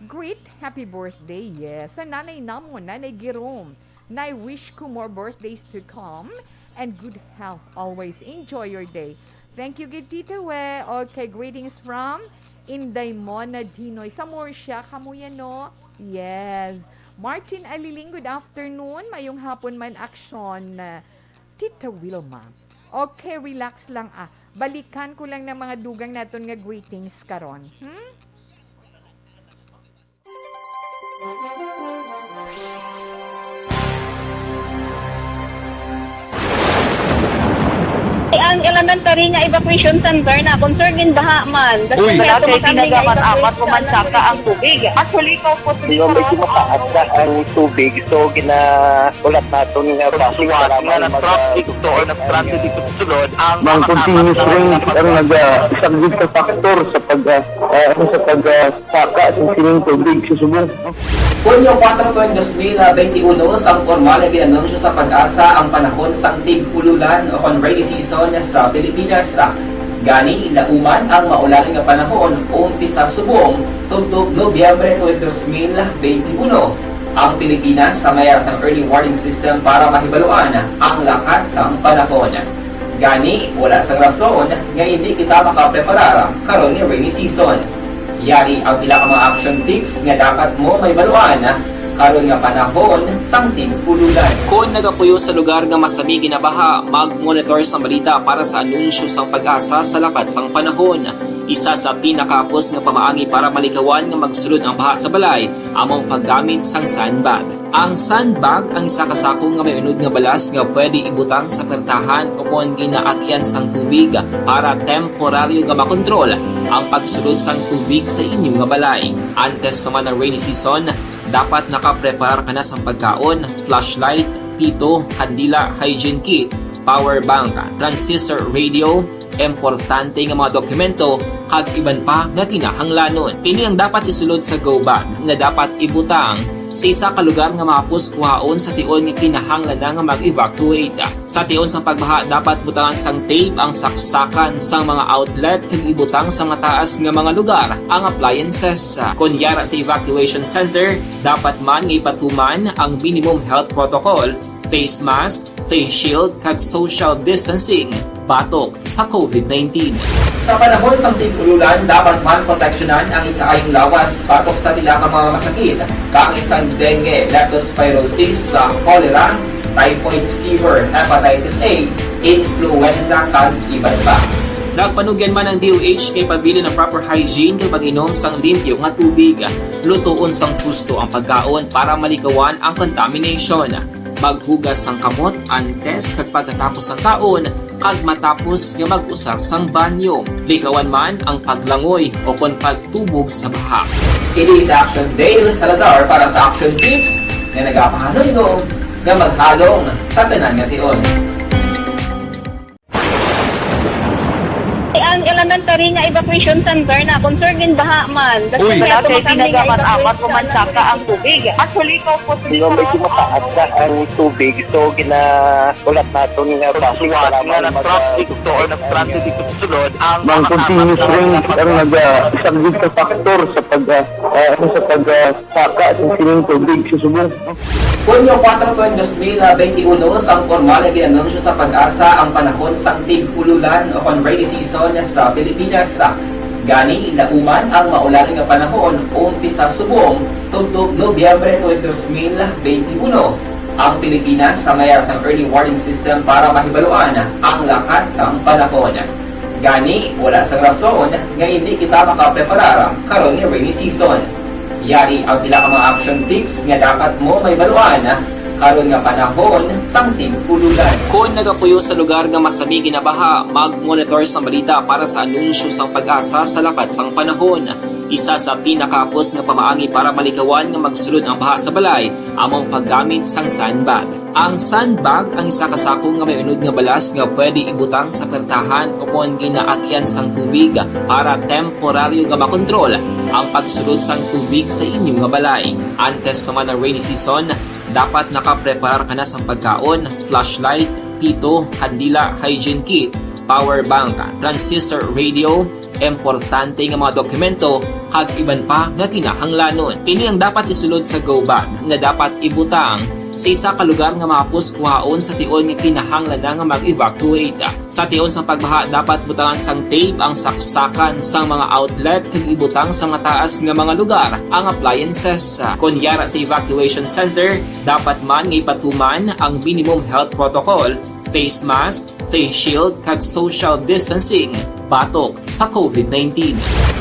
greet, happy birthday, yes, sa nanay namon, Nanay Girom. Nay, wish ko more birthdays to come and good health always. Enjoy your day. Thank you gid, Tita We. Okay, greetings from Inday Mona Dinoy. Sa Murcia, kamo yan, no? Yes. Martin Aliling, good afternoon. Mayong hapon man, aksyon. Tita Wilma. Okay, relax lang, ah. Balikan ko lang ng mga dugang naton nga greetings karon. Hmm? Ang elementary nga evacuation center na concern in baha man. Uy! Wala kay tinaga man amat ko man saka ang tubig. Actually, ikaw po sa Di ba medyo mataas na ang tubig, so ginaulat naton nga basi nga na-trap dito or na-stranded dito sa sulod ang mga continuous rain ang nagasaglit sa factor sa pag, ah, ah, ano, sa pag, ah, saka sa sining tubig sa subong. Hunyo kuwatro, dos mil benti uno, sang pormal nga gin-anunsyo sa PAGASA ang panahon sang tig-ululan o kon rainy season sa Pilipinas. Gani, lauman ang maulan nga panahon umpisa subong tubtob Nobyembre tuig dos mil benti uno. Ang Pilipinas may ara sang early warning system para mahibaluan ang lakat sang panahon. Gani, wala sang rason nga indi kita makapreparar karon nga rainy season. Yari ang pila ka mga action tips nga dapat mo mahibaluan karon nga panahon sang tig-ululan. Kon nagapuyo sa lugar nga masami ginabaha, mag-monitor sang balita para sa anunsyo sang PAGASA sa lakat sang panahon. Isa sa pinakahapos nga pamaagi para malikawan nga magsulod ang baha sa balay amo ang paggamit sang sandbag. Ang sandbag ang isa ka sako nga may unod nga balas nga pwede ibutang sa pertahan o kon ginaagyan sang tubig para temporaryo nga makontrol ang pagsulod sang tubig sa inyo nga balay. Antes pa man ang rainy season, dapat nakapreparar ka na sang pagkaon, flashlight, pito, kandila, hygiene kit, power bank, transistor radio, importante nga mga dokumento, kag iban pa nga kinahanglanon. Ini ang dapat isulod sa go bag nga dapat ibutang sa isa ka lugar nga mahapos kuhaon sa tion nga kinahanglan na nga mag-evacuate. Sa tion sa pagbaha, dapat butangan sang tape ang saksakan sang mga outlet kag ibutang sa mataas nga mga lugar ang appliances. Kon yara sa evacuation center, dapat man nga ipatuman ang minimum health protocol, face mask, face shield, kag social distancing batok sa covid nineteen. Sa panahon sang tig-ululan, dapat man proteksyonan ang ikaayong lawas batok sa pila ka mga masakit, kaangay sang dengue, leptospirosis, sa cholera, typhoid fever, hepatitis A, influenza, kag iban pa. Nagpanugyan man ang D O H nga ipabilin ang proper hygiene kag pag-inom sang limpyo nga tubig. Lutoon sang husto ang pagkaon para malikawan ang contamination. Maghugas sang kamot antes kag pagkatapos sang kaon kag matapos nga mag-usar sang banyo. Likawan man ang paglangoy o kon pagtubog sa baha. Kini si Action Dale Salazar para sa Action Tips nga nagapahanumdom nga maghalong sa tanan nga tion. Ang elementary nga evacuation center na concerned in baha man. Uy. Wala kay ginagamat-amat o mansaka ang tubig. Actually, ikaw po, Dino, medyo mataas na ang tubig. So, gina-, ulat naton nga base nga para nag-traffic to or nag-transit dito sa sulod, ang mga continuous rain ang naga-, isa gid ka factor sa pag, ah, ah, ano, sa pag, ah, saka sa sining tubig sa subong. Hunyo kuwatro, twenty twenty-one, sang pormal nga gin-anunsyo sa PAGASA ang panahon sang tig-ululan o kon rainy season sa Pilipinas. Gani, lauman ang maulan nga panahon umpisa subong tubtob Nobyembre twenty twenty-one. Ang Pilipinas sa mayar sang early warning system para mahibaluan ang lakat sang panahon. Gani, wala sang rason nga hindi kita makapreparar karon nga rainy season. Yari ang pila ka mga action tips nga dapat mo mahibaluan karon nga panahon sang tig-ululan. Kon nagapuyo sa lugar nga masami ginabaha, mag-monitor sang balita para sa anunsyo sang PAGASA sa lakat sang panahon. Isa sa pinakahapos nga pamaagi para malikawan nga magsulod ang baha sa balay amo ang paggamit sang sandbag. Ang sandbag ang isa ka sako nga may unod nga balas nga pwede ibutang sa pertahan o kon ginaagyan sang tubig para temporaryo nga makontrol ang pagsulod sang tubig sa inyo nga balay. Antes pa man ang rainy season, dapat nakapreparar ka na sang pagkaon, flashlight, pito, kandila, hygiene kit, power bank, transistor radio, importante nga mga dokumento, kag iban pa nga kinahanglanon. Ini ang dapat isulod sa go bag nga dapat ibutang sa isa ka lugar nga mahapos kuhaon sa tion nga kinahanglan na nga mag-evacuate. Sa tion sa pagbaha, dapat butangan sang tape ang saksakan sang mga outlet kag ibutang sa mataas nga mga lugar ang appliances. Kon yara sa evacuation center, dapat man nga ipatuman ang minimum health protocol, face mask, face shield, kag social distancing batok sa covid nineteen.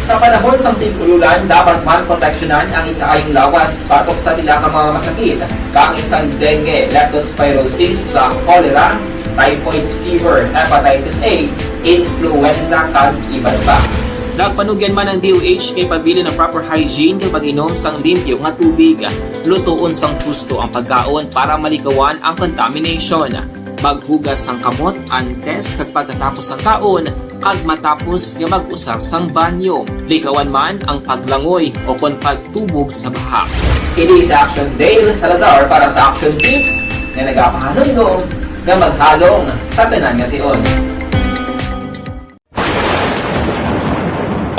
Sa panahon sang tig-ululan, dapat man proteksyonan ang ikaayong lawas batok sa pila ka mga masakit, kaangay sang dengue, leptospirosis, sa cholera, typhoid fever, hepatitis A, influenza, kag iban pa. Nagpanugyan man ang D O H nga ipabilin ang proper hygiene kag pag-inom sang limpyo nga tubig. Lutoon sang husto ang pagkaon para malikawan ang contamination. Maghugas sang kamot antes kag pagkatapos sang kaon, kag matapos nga mag-usar sang banyo. Likawan man ang paglangoy o kon pagtubog sa baha. Kini si Action Dale Salazar para sa Action Tips nga nagapahanumdom nga maghalong sa tanan nga tion.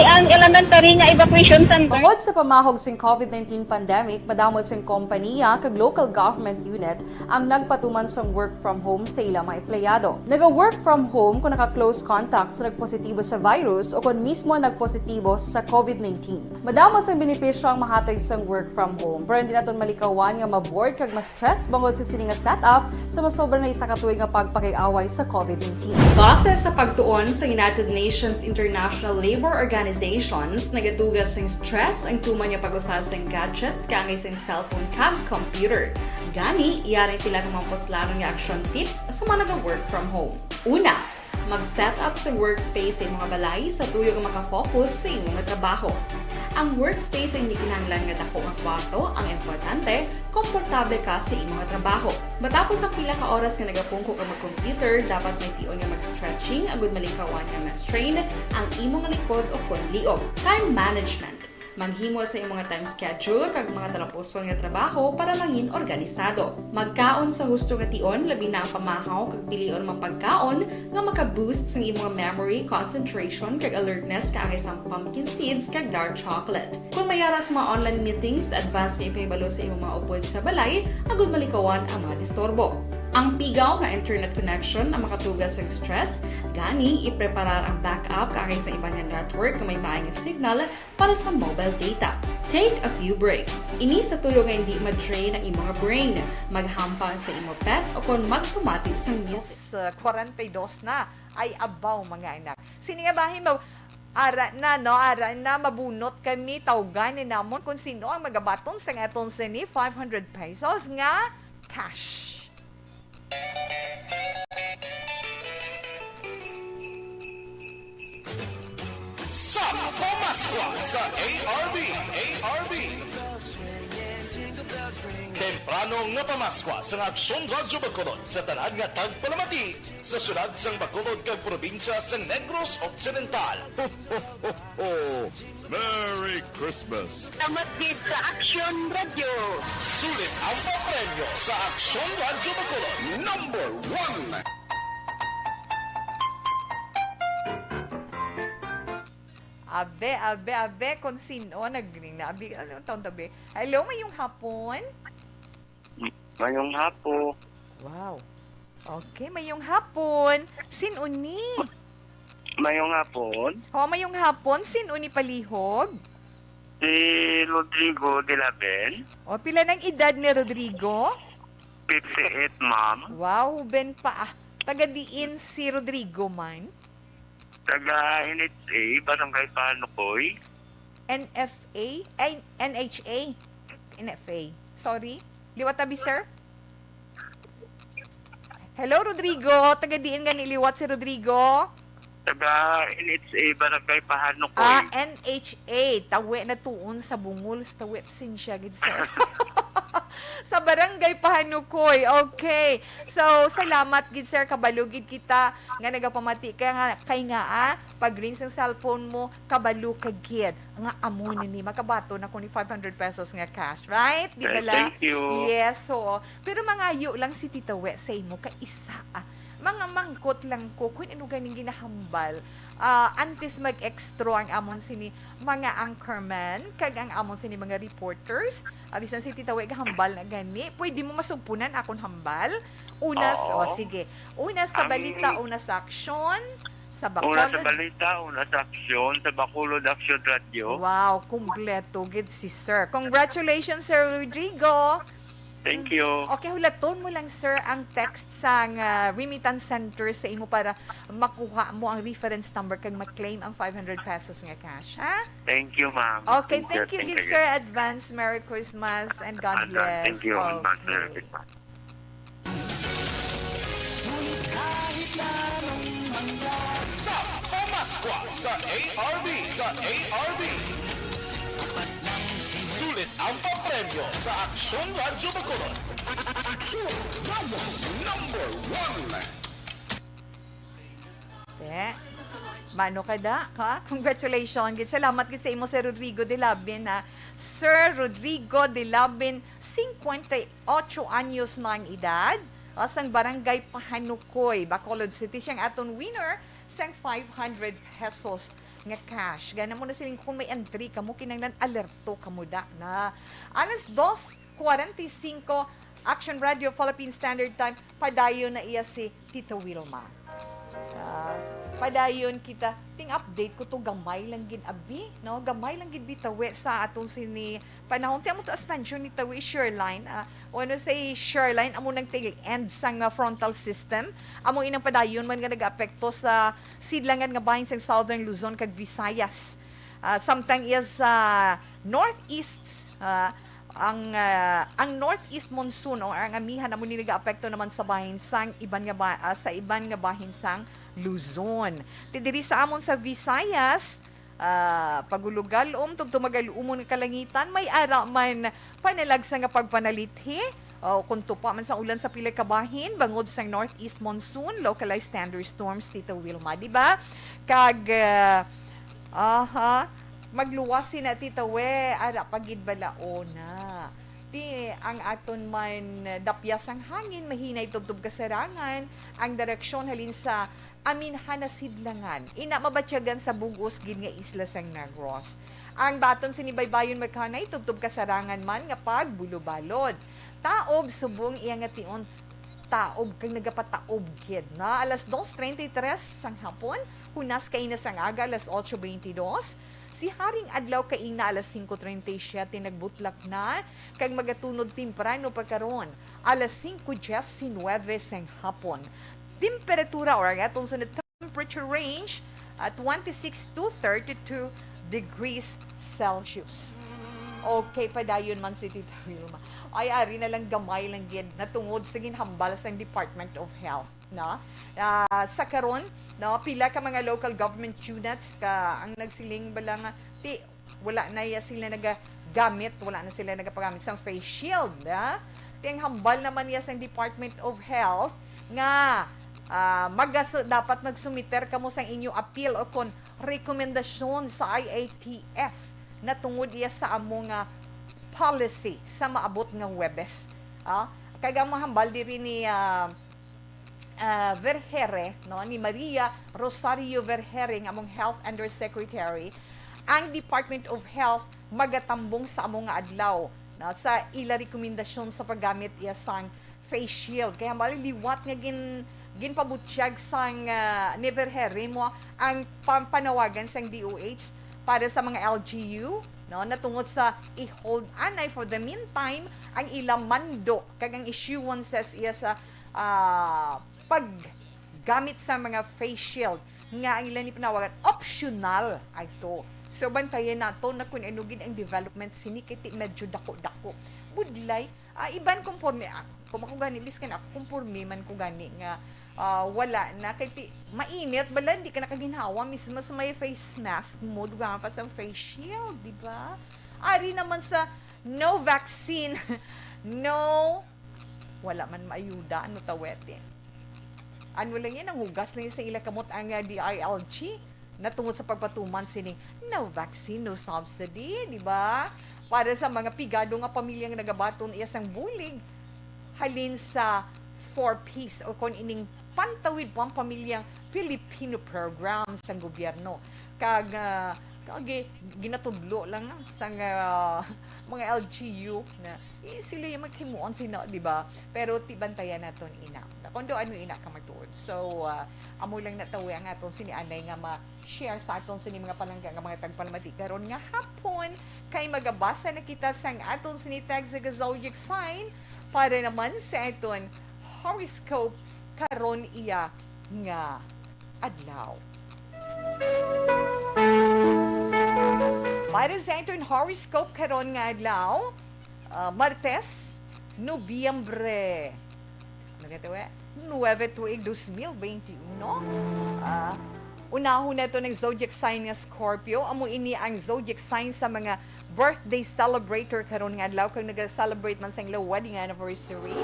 Ang Nagtari nga evacuation center. Tungod sa pamahog sing COVID nineteen pandemic, madamo sing kompaniya kag local government unit ang nagpatuman sang work from home sa ila mga empleyado. Naga-work from home kung naka-close contact sa nagpositibo sa virus o kon mismo nagpositibo sa COVID nineteen. Madamo sang benepisyo ang mahatag sang work from home, pero hindi naton malikawan nga ma-bored kag ma-stress bangod sa sini nga setup sa masobra na isa ka tuig nga pagpakig-away sa COVID nineteen. Base sa pagtuon sa United Nations International Labour Organizations, nagatuga sing stress ang tuman nga pag-usa sing gadgets kaangay sing cellphone kag computer. Gani, yari pila ka mga puslanon nga action tips sa mga naga-work from home. Una, mag-set up sa workspace sa imong balay sa tuyo nga makafocus sa imong trabaho. Ang workspace ay hindi kinahanglan nga dako nga kwarto, ang importante, komportable ka sa imong trabaho. Matapos ang pila ka oras nga nagapungko ka mag-computer, dapat may tion nga mag-stretching agud malikawan nga ma-strain ang imong likod o kon liog. Time management. Maghimo sa imong time schedule kag mga talapuson nga trabaho para mangin organisado. Magkaon sa husto nga tion, labi na ang pamahaw kag pilion nga pagkaon nga maka-boost sang imong memory, concentration, kag alertness kaangay sang pumpkin seeds kag dark chocolate. Kung may ara sa mga online meetings, advance nga ipahibalo sa imong mga upod sa balay agud malikawan ang mga disturbo. Ang pigaw nga internet connection ang makatuga sa stress, gani ipreparar ang backup kaangay sa iban nga network nga may maayong signal para sa mobile data. Take a few breaks. Ini sa tuyo nga hindi ma-drain ang imong brain. Maghampang sa imo pet o kon magpamati sang music. Sa kwarenta y dos na ay abaw, mga anak. Sini nga bahin mo, ara na, no? Ara na, mabunot kami, tawgan ni namon kung sino ang magabaton sa aton sini five hundred pesos nga cash. Sa Pamaskwa sa A R B, A R B. Temprano nga Pamaskwa sa Aksyon Radyo Bacolod sa tanan nga tagpalamati sa syudad sang Bacolod kag probinsya sa Negros Occidental. Ho, ho, ho, ho. Merry Christmas! Salamat gid sa Aksyon Radyo. Sulit ang papremyo sa Aksyon Radyo Bacolod. Number one! Abe, abe, abe, kung sino nagring na. Abi, ano ang taon tabi? Hello, mayong hapon. Mayong hapon. Wow. Okay, mayong hapon. Sin-o ni? Mayong hapon. Oh, mayong hapon. Sin-o ni palihog? Si Rodrigo Dilaben. Oh, pila nang edad ni Rodrigo? Fifty-eight, ma'am. Wow, huben pa ah. Taga diin si Rodrigo man? Taga N H A, Barangay Panukoy. N F A? Ay, N H A. N F A. Sorry. Liwat tabi, sir. Hello, Rodrigo. Taga diin gani liwat si Rodrigo? Taga N H A, Barangay Pahanukoy. Ah, N H A. Tawi na tuon sa bungol. Sa tawi, pasensya gid, sir. Sa Barangay Pahanukoy. Okay. So, salamat gid, sir. Kabalo gid kita nga nagapamati ka nga kay nga, ah, pag-ring sang cellphone mo, kabalo ka gid nga amo na ni, makabaton ako ni five hundred pesos nga cash, right? Di Ay, bala? Thank you. Yes, so, pero mangayo lang si Tita We sa imo, kay isa, ah, mga mangkot lang ko kung ano ganing ginahambal. Ah, antes mag-extra ang amon sini mga anchorman, kag ang amon sini mga reporters, ah, bisan si Tita We gahambal na gani, pwede mo masugpunan akon hambal? Una, s- Oo. oh, sige. Una sa Ang- balita, una sa aksyon, sa Una sa Bacolod. balita, una sa aksyon, sa Bacolod Aksyon Radyo. Wow, kumpleto gid si Sir. Congratulations, Sir Rodrigo. Thank you. Okay, hulaton mo lang, sir, ang text sang ah, remittance center sa imo para makuha mo ang reference number kag ma-claim ang five hundred pesos nga cash, ha? Thank you, ma'am. Okay, thank you, gid, sir. Advance Merry Christmas and God Advance. bless. Thank you. Advance Merry Okay. Christmas. Sa Pamaskwa sa A R B, sa A R B. Sulit ang papremyo sa Aksyon Radyo Bacolod. Aksyon Radyo number one. Te, mano ka da, ha? Congratulations. Gid, salamat gid sa imo, Sir Rodrigo Dilabin, ha? Sir Rodrigo Dilabin, cincuenta y ocho anyos na ang edad, ha, sang Barangay Pahanukoy, Bacolod City. Siya ang aton winner sang five hundred pesos nga cash. Gana mo na siling kung may entry kamo, kinahanglan alerto kamo da na. Alas dos forty-five, Action Radio Philippine Standard Time, padayon na iya si Tita Wilma. Ah, padayon kita, ting update ko to, gamay lang gid abi, no? Gamay lang gid bitawi sa atong sini panahon. Ti amo to as mention ni Tawi Shoreline, ah, when we say shoreline, amo nang tail end sang, ah, frontal system. Amo inang padayon man nga nagaapekto sa sidlangan nga bahin sang Southern Luzon kag Visayas. Ah, samtang iya sa northeast, ah, ang, ah, ang northeast monsoon o ang amihan amo ni nagaapekto naman sa bahin sang iban nga ba-, ah, sa iban nga bahin sang Luzon. Ti diri sa amon sa Visayas, ah, pagulugalom tubtob magaluumon nga kalangitan, may ara man panalagsa nga pagpanalithi o kon tupa man sang ulan sa pila ka bahin bangod sang northeast monsoon, localized thunderstorms, Tita Wilma, di ba? Kag, ah, aha, magluwas sina, Tita We, ara pa gid bala una. Ti ang aton man dapyas sang hangin, mahinay tubtob kasarangan ang direksyon halin sa Aminhana sidlangan, ina mabatyagan sa bug-os gid nga isla sang Negros. Ang baton sini baybayon magkanay tubtob kasarangan man nga pagbulobalod. Taob subong iya nga tion, taob kag nagapataob gid na. Alas dos treinta y tres sang hapon, hunas kaina sang aga, alas ocho veintidós. Si Haring Adlaw kaina alas singko treinta y siete nagbutlak na, kag magatunod temprano pa karon, alas singko diecinuebe sang hapon. Temperatura or ang atong sunod temperature range, ah, twenty-six to thirty-two degrees Celsius. Okay, padayon man si Tita Wilma. Ay, ari na lang gamay lang gid natungod sa ginhambal sang Department of Health, no? Ah, sa karon, no, pila ka mga local government units ka ang nagsiling bala nga ti wala na ya sila nagagamit, wala na sila nagapagamit sang face shield, ha? Ti ang hambal naman ya sang Department of Health nga, ah, magasu-, dapat nagsumiter kamo sang inyo appeal o kon rekomendasyon sa I A T F natungod iya sa amo nga policy sa maabot nga Huwebes. Ah, kag ang mahambal diri ni, ah, ah, Vergeire, no, ni Maria Rosario Vergeire nga among Health Undersecretary, ang Department of Health magatambong sa amo nga adlaw, no, sa ila rekomendasyon sa paggamit iya sang face shield. Kay hambal liwat nga gin-, ginpabutyag sang, ah, ni Vergeire mo ang pam-, panawagan sang D O H para sa mga L G U, no, natungod sa i-hold anay for the meantime ang ila mando kag ang issuances iya sa, ah, paggamit sa mga face shield nga ang ila ni panawagan optional ato. So, bantayan nato na kung ano gid ang development sini kay ti medyo dako-dako. Budlay, ah, iban konforme, ah, kung ako gani, biskan ako, konforme man ko gani nga, ah, wala na. Kay ti, mainit, bala, hindi ka nakaginhawa mismo sa may face mask mo, dugang pa sa face shield, di ba? Ari naman sa no vaccine, no, wala man maayuda, ano tawete. Ano lang yan, ang hugas lang yan sa ila kamot ang, ah, D I L G. Natungod sa pagpatuman sini, no vaccine, no subsidy, di ba? Para sa mga pigado nga pamilya nga nagabaton iya sang bulig, halin sa four Ps o kon ining Pantawid Pampamilyang Pilipino Program sang gobyerno. Kag, ah, kag gi-, ginatudlo lang sang, ah, mga L G U na, eh, sila yung maghimuon sina, di ba? Pero ti bantayan naton ina. Kung do ano ina ka magtuod. So, ah, amo lang na tawi ang aton sini anay nga ma-share sa aton sini mga palangga nga mga tagpalamati karon nga hapon, kay magabasa na kita sang aton sini tag sa zodiac sign para naman sa aton horoscope karon iya nga adlaw. Para sa aton horoscope karon nga adlaw, ah, Martes, Nobyembre, ano ka to, eh? Nuebe tuig, dos mil bente uno. Ah, unahon nato ng zodiac sign nga Scorpio. Amo ini ang zodiac sign sa mga birthday celebrator karon nga adlaw kag nag-celebrate man sang ila wedding anniversary.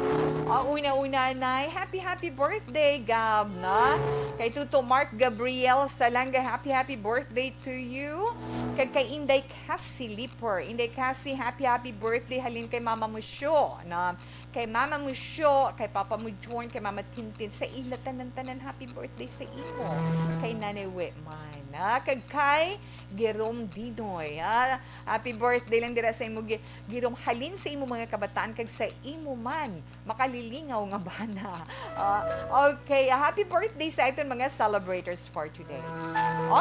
Ah, una-una, nay, happy, happy birthday, Gab, na. Kay Tuto Mark Gabriel Salanga, happy, happy birthday to you. Kag kay Inday Cassie Liper. Inday Cassie, happy, happy birthday halin kay Mama Musyo, na. Kay Mama Musyo, kay Papa mo John, kay Mama Tintin, sa ila tanan-tanan, happy birthday sa imo. Kay Nanay We man. Na kag kay Girom Dinoy. Ah, happy birthday lang dira sa imo, Gi-, Girom. Halin sa imo mga kabataan kag sa imo man makalilingaw nga bana. Ah, okay, ah, happy birthday sa aton mga celebrators for today.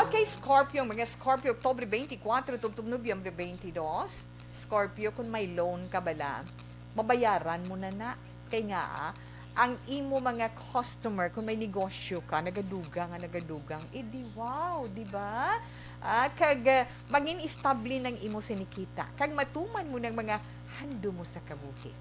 Okay, Scorpio, mga Scorpio, Oktubre twenty-four, tubtob Nobyembre twenty-two. Scorpio, kung may loan ka bala, mabayaran mo na na. Kay nga, ah, ang imo mga customer, kung may negosyo ka, nagadugang nga nagadugang, eh di wow, di ba? Ah, kag, ah, magin estable nang imo sinikita. Kag matuman mo ng mga handom mo sa kabuhi.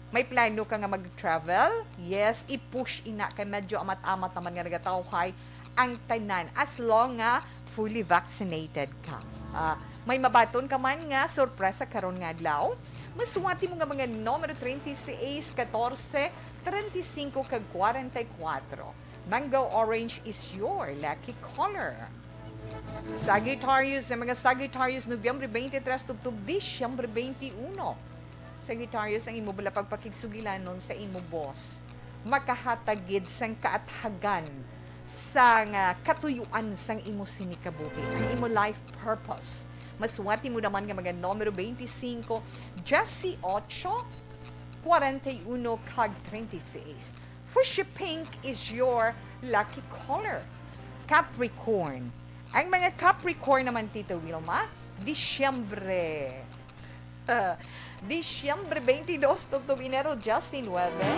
May plano ka nga mag-travel? Yes, i-push ina kay medyo amat-amat naman nga nagatawhay ang tanan as long nga fully vaccinated ka. Ah, may mabaton ka man nga sorpresa karon nga adlaw? Masuwati mo nga mga numero treinta y seis, catorce, treinta y cinco, kag kwarenta y kuwatro. Mango orange is your lucky color. Sagittarius, ang mga Sagittarius, Nobyembre twenty-three tubtob Disyembre twenty-one. Sagittarius, ang imo bala pagpakigsugilanon sa imo boss makahatag gid sang kaathagan sang, ah, katuyuan sang imo sini kabuhi, ang imo life purpose. Masuwati mo naman nga mga numero twenty-cinco, dieciocho, kwarenta y uno, kag treinta y seis. Fuchsia pink is your lucky color. Capricorn. Ang mga Capricorn naman, Tita Wilma, Disyembre. Ah, Disyembre twenty-two tubtob Enero diecinuebe.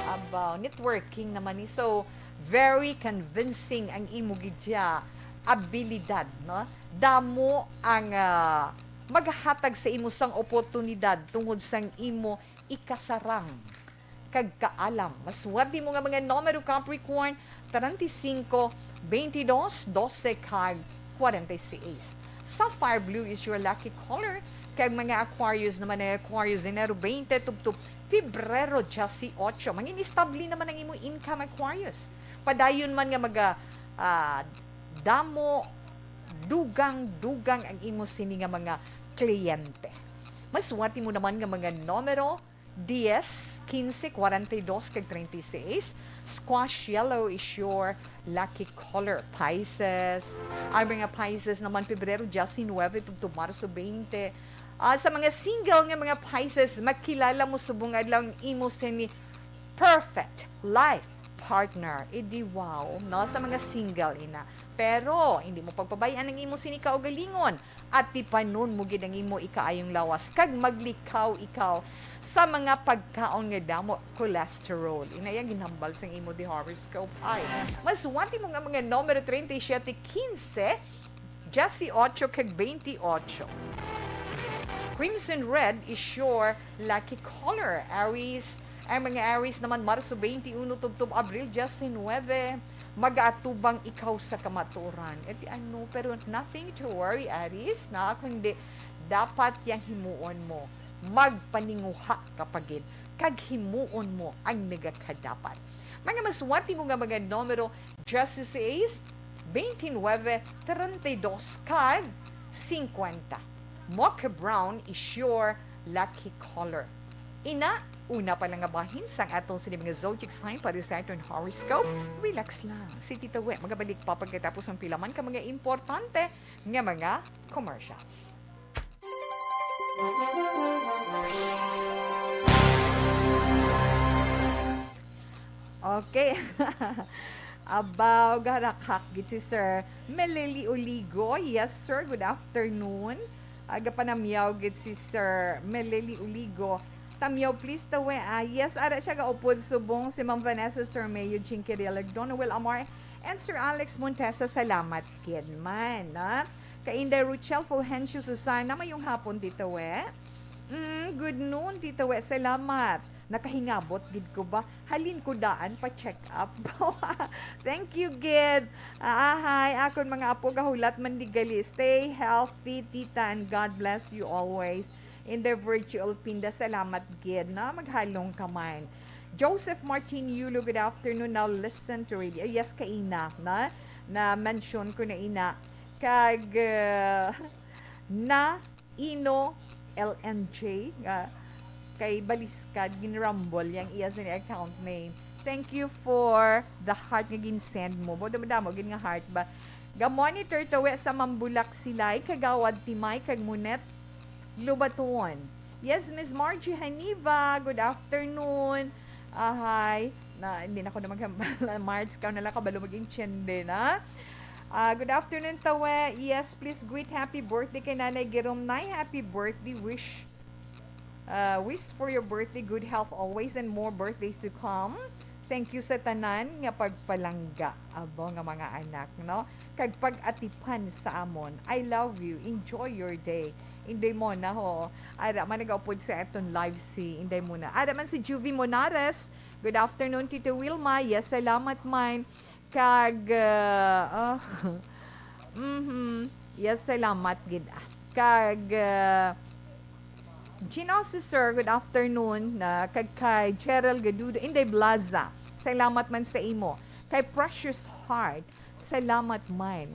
About networking naman ni. So, very convincing ang imo gid siya abilidad, no? Damo ang, ah, maghatag sa imo sang oportunidad tungod sang imo ikasarang kag kaalam. Masuwati mo nga mga numero, Capricorn, treinta y cinco, veintidós, doce, kag kwarenta y seis. Sapphire blue is your lucky color. Kag mga Aquarius naman, ang Aquarius, Enero twenty tubtob Febrero dieciocho. Mangin estable naman ang imo income, Aquarius. Padayon man nga maga, ah, damo, dugang-dugang ang imo sini nga mga kliyente. Masuwati mo naman nga mga numero, dies, quince, kwarenta y dos, kag treinta y seis. Squash yellow is your lucky color. Pisces. Ang mga Pisces naman, Pebrero diecinuebe tubtob Marso twenty. Ah, sa mga single nga mga Pisces, makilala mo subong adlaw ang imo sini perfect life partner. Eh di wow, no? Sa mga single, ina. Pero, hindi mo pagpabayaan ang imo sini kaugalingon. Atipanon mo gid ang imo ikaayong lawas kag maglikaw ikaw sa mga pagkaon nga damo cholesterol. Inaya ginhambal sang imo di horoscope. Ay, masuwati mo nga mga numero treinta y siete, quince, dieciocho, kag veintiocho. Crimson red is your lucky color, Aries. Ang mga Aries naman, Marso twenty-one tubtob Abril diecinuebe, mag-aatubang ikaw sa kamatuoran. E di ano, pero nothing to worry, Aries, na kundi dapat yang himuon mo, magpaninguha ka pa gid, kag himuon mo ang nagakadapat. Mga masuwati mo nga mga numero, dieciséis, veintinueve, treinta y dos, kag cincuenta. Mocha brown is your lucky color. Ina, una pa lang nga bahin sang atong sini mga zodiac sign para sa aton horoscope. Relax lang. Si Tita We, magabalik pa pagkatapos ang pila man ka mga importante nga mga commercials. Okay. Abaw, garakhak gid si Sir Meleli Uligo. Yes, sir. Good afternoon. Aga panamyaw gid si Sir Meleli Uligo. Tamyaw, please, tawe, ah. Yes, ara siya gaupod subong si Ma'am Vanessa Stormeo, Eugene Kirillog, Donowell Amar, and Sir Alex Montesa. Salamat gid man, ah. Kay Inday Rochelle Fulgencio Susana, mayong hapon, Tita We. Mm, good noon, Tita We. Salamat. Nakahingabot gid ko ba? Halin ko daan pa check up. Thank you gid. Ah, ahay, akon mga apo, gahulat man di gali. Stay healthy, Tita, and God bless you always. In the virtual pinda, salamat gid, na maghalong ka man. Joseph Martin Yulo, good afternoon. Now listen to radio. Yes, kaina, na, na mention ko na ina. Kag, uh, na Ino L N J, nga kay Baliskad, ginrambol yang iya sini account name. Thank you for the heart nga ginsend mo. Mo, damo-damo gid nga heart ba? Ga-monitor tawe sa Mambulak Silay, Kagawad Timay, kag Monet Lubaton. Yes, Miss Margie Haniva, good afternoon. Ahay, na, hindi na ko na mag-, March ka na lang kabalo mag-intiende na. Ah, good afternoon, tawe. Yes, please greet happy birthday kay Nanay Girom. Nay, happy birthday wish. Uh, wish for your birthday, good health always and more birthdays to come. Thank you sa tanan nga pagpalangga, abo, nga mga anak, no? Kag pag-atipan sa amon. I love you. Enjoy your day. Inday Mona, ho. Ara man nagaupod sa aton live si Inday Mona. Ara man si Juvie Monares. Good afternoon, Tito Wilma. Yes, salamat man. Kag, uh, oh, mhm. Yes, salamat gid. Ah. Kag, uh, Gino Cesar, good afternoon. Na, kag kay Cheryl Gadudo, Inday Blaza, salamat man sa imo. Kay Precious Heart, salamat man.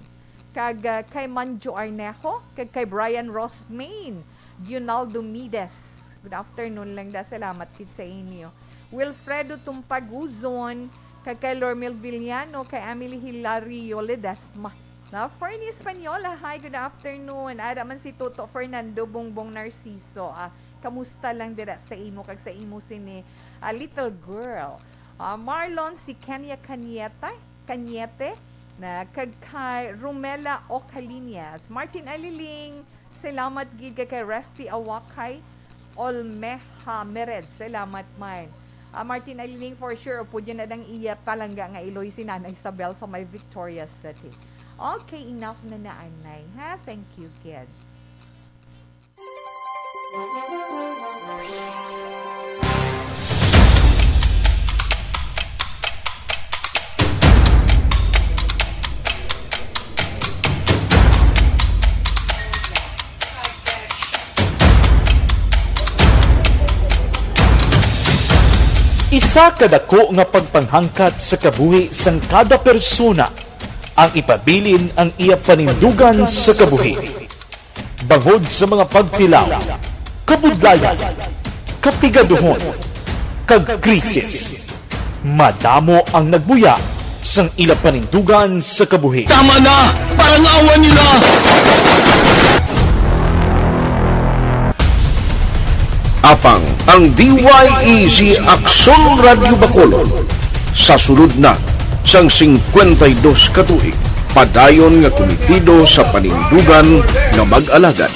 Kag, uh, kay Manjo Arnejo, kag kay Brian Rosmain, Dionaldo Mides. Good afternoon lang da. Salamat gid sa inyo. Wilfredo Tumpaguzon, kag kay Lormil Villano, kay Emily Hilario Ledesma. Na, Fernie Española, hi, good afternoon. Ara man si Toto Fernando Bongbong Narciso. Ah, kamusta lang dira sa imo kag sa imo sini, ah, little girl? Ah, Marlon, si Kenya Cañete, Cañete, na, kag kay Romela Ocaliñas. Martin Aliling, salamat gid kay, kay Resty Awakay, Olmeha Mered. Salamat man. Ah, Martin Aliling, for sure, upod yun na dang iya palangga nga iloy si Nanay Isabel sa may Victorias City. Okay, enough na na, anay, ha? Thank you, kid. Isa ka dako nga pagpanghangkat sa kabuhi sang kada persona ang ipabilin ang iya panindugan sa kabuhi. Bangod sa mga pagtilaw, kabudlayan, kapigaduhon, kag krisis, madamo ang nagbuya sang ila panindugan sa kabuhi. Tama na! Parang awa nila! Apang ang D Y E G Aksyon Radyo Bacolod sa sulod na sang singkwenta y dos ka tuig, padayon nga kumitido sa panindugan nga mag-alagad.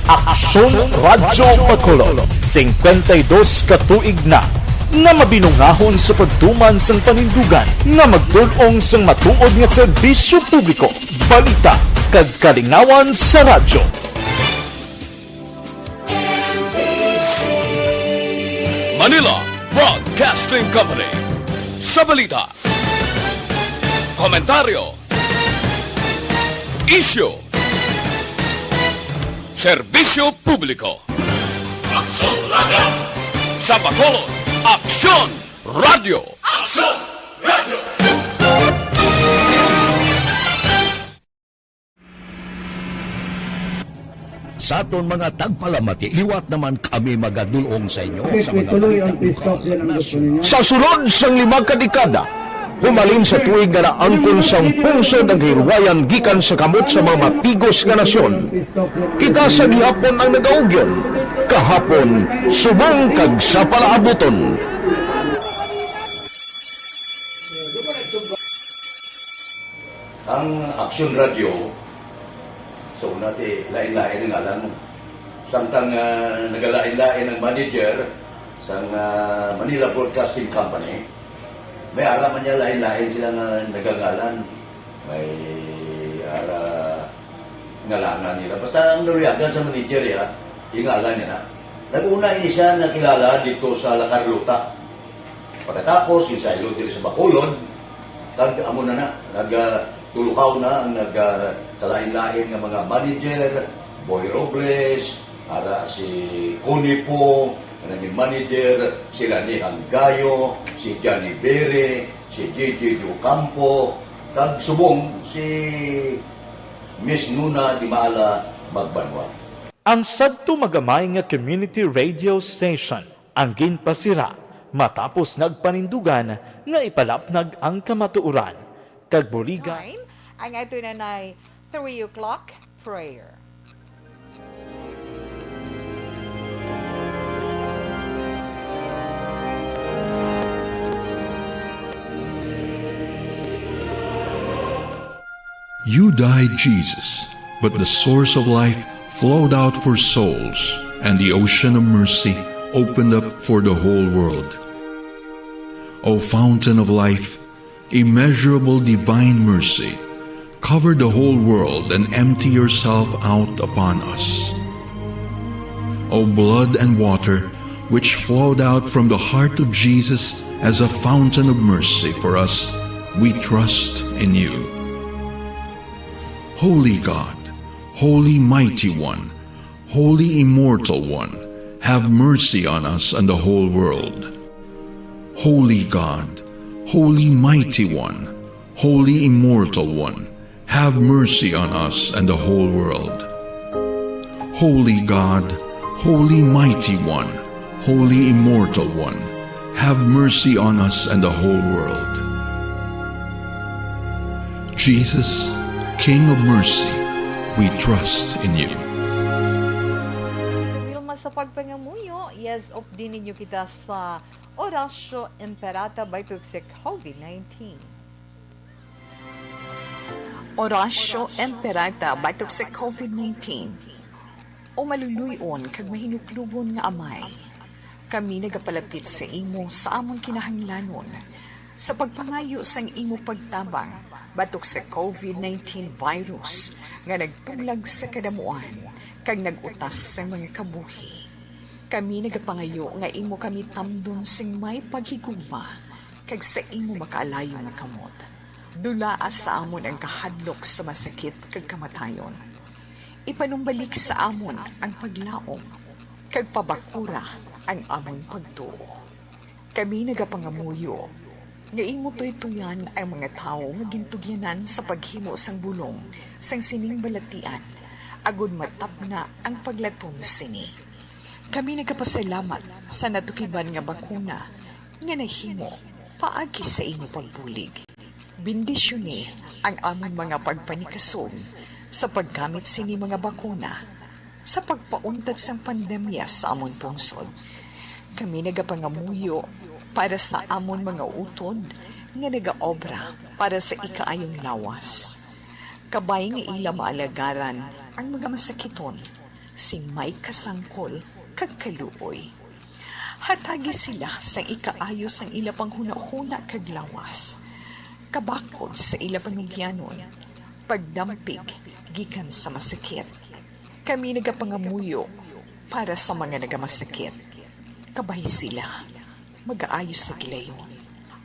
Aksyon Radyo Bacolod, singkwenta y dos ka tuig na nga mabinungahon sa pagtuman sang panindugan nga magtul-ong sang matuod nga serbisyo publiko, balita, kag kalingawan sa radyo. Manila Broadcasting Company. Sa balita, komentaryo, isyu, serbisyo publiko. Aksyon Radyo. Sa Bacolod, Aksyon Radyo. Aksyon Radyo. Sa aton mga tagpalamati, liwat naman kami magadul-ong sa inyo sa mga balita. Sa sulod sang lima ka dekada, humalin sa tuig nga naangkon sang pungsod ang kahilwayan gikan sa kamot sa mga mapigos nga nasyon, kita sa gihapon ang nagaugyon, kahapon, subong kag sa palaabuton. Ang Aksyon Radyo, sa una ti, lain-lain ang ngalan mo. Samtang, ah, nagalain-lain ang manager sang, ah, Manila Broadcasting Company, may ara man niya lain-lain sila nga nagangalan. May ara ngalanan nila. Basta ang naluyagan sa manager, ya, ingalan niya na. Nag-una ini siya nakilala dito sa La Carlota. Pagkatapos, ginsaylo diri sa Bacolod, kag amo na na, nag, ah, tuluhaw na ang nag, ah, kalain-lain nga mga manager, Boy Robles, ara si Connie Po, nga naging manager, si Lani Hanggayo, si Johnny Bere, si J J Ocampo, kag subong si Miss Nuna Di Maala Magbanwa. Ang sadto magamay nga community radio station ang ginpasira Matapos nagpanindugan nga ipalapnag ang kamatuoran kag buligan. Time, ang ato na nay three o'clock prayer. You died, Jesus, but the source of life flowed out for souls, and the ocean of mercy opened up for the whole world. O fountain of life, immeasurable divine mercy, cover the whole world and empty yourself out upon us. O blood and water, which flowed out from the heart of Jesus as a fountain of mercy for us, we trust in you. Holy God, Holy Mighty One, Holy Immortal One, have mercy on us and the whole world. Holy God, Holy Mighty One, Holy Immortal One, have mercy on us and the whole world. Holy God, Holy Mighty One, Holy Immortal One, have mercy on us and the whole world. Jesus, King of mercy, we trust in you. Kabilma sa pagpangamuyo, yes, updin ninyo kita sa Oratio Imperata batok sa covid nineteen. Oratio Imperata batok sa covid nineteen. O maluluy-on kag mahinuklogon nga Amay, kami nagapalapit sa imo sa amon kinahanglanon, sa pagpangayo sang imo pagtabang batok sa covid nineteen virus nga nagtuglag sa kadamuan kag nag-utas sang mga kabuhi. Kami nagapangayo nga imo kami tamdon sing may paghigugma kag sa imo makaalayo nga kamot. Dulaa sa amon ang kahadlok sa masakit kag kamatayon. Ipanumbalik sa amon ang paglaom, kag pabakura ang amon pagtuo. Kami nagapangamuyo nga imo tuytoyan ang mga tawo nga gintugyanan sa paghimo sang bulong sang sining balatian, agod matapna ang paglaton sini. Kami nagapasalamat sa natukiban nga bakuna nga nahimo paagi sa imo pagbulig. Bendisyoni ang amon mga pagpanikasog sa paggamit sini mga bakuna sa pagpauntat sang pandemya sa amon pungsod. Kami nagapangamuyo para sa amon mga utod nga nagaobra para sa ikaayong lawas. Kabay nga ila maalagaran ang mga masakiton sing may kasangkol kag kaluoy. Hatagi sila sang ikaayo sang ila panghunahuna kag lawas, kabakod sa ila panugyanon, pagdampig gikan sa masakit. Kami nagapangamuyo para sa mga nagamasakit. Kabay sila magaayo sa gilayon.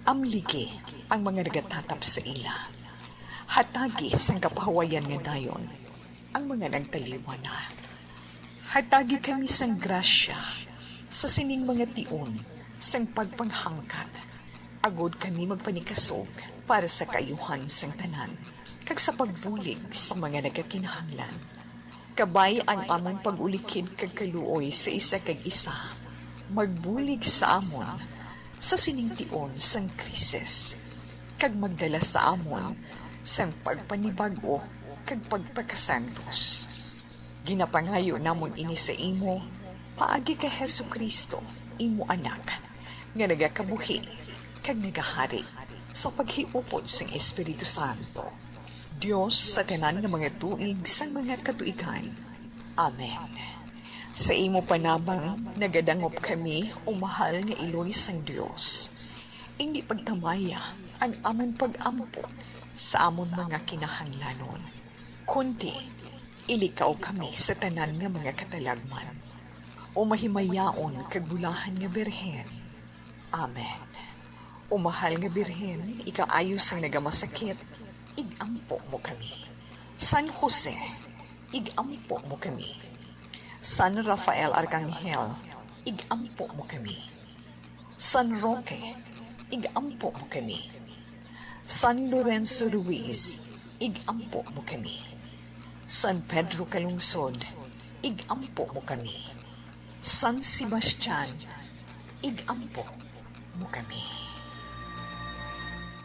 Amligi ang mga nagatatap sa ila. Hatagi sang kapahuwayan nga dayon ang mga nagtaliwan na. Hatagi kami sang grasya sa sining mga tion sang pagpanghangkat, agod kami magpanikasog para sa kaayuhan sang tanan, kag sa pagbulig sa mga nagakinahanglan. Kabay ang amon pag-ulikid kag kaluoy sa isa kag isa, magbulig sa amon sa sining tion sang krisis, kag magdala sa amon sang pagpanibag-o kag pagpakasantos. Ginapangayo namon ini sa imo paagi kay Jesu-Cristo, imo Anak, nga nagakabuhi kag nagahari sa paghiupod sang Espiritu Santo, Dios sa tanan nga mga tuig sang mga katuigan. Amen. Sa imo panabang nagadangop kami, o mahal nga Iloy sang Dios. Indi pagtamaya ang amon pag-ampo sa amon mga kinahanglanon, kundi ilikaw kami sa tanan nga mga katalagman, o mahimayaon kag bulahan nga Birhen. Amen. O mahal nga Birhen, ikaayo sang nagamasakit, ig-ampo mo kami. San Jose, ig-ampo mo kami. San Rafael Arcangel, ig-ampo mo kami. San Roque, ig-ampo mo kami. San Lorenzo Ruiz, ig-ampo mo kami. San Pedro Calungsod, ig-ampo mo kami. San Sebastian, ig-ampo. mo kami.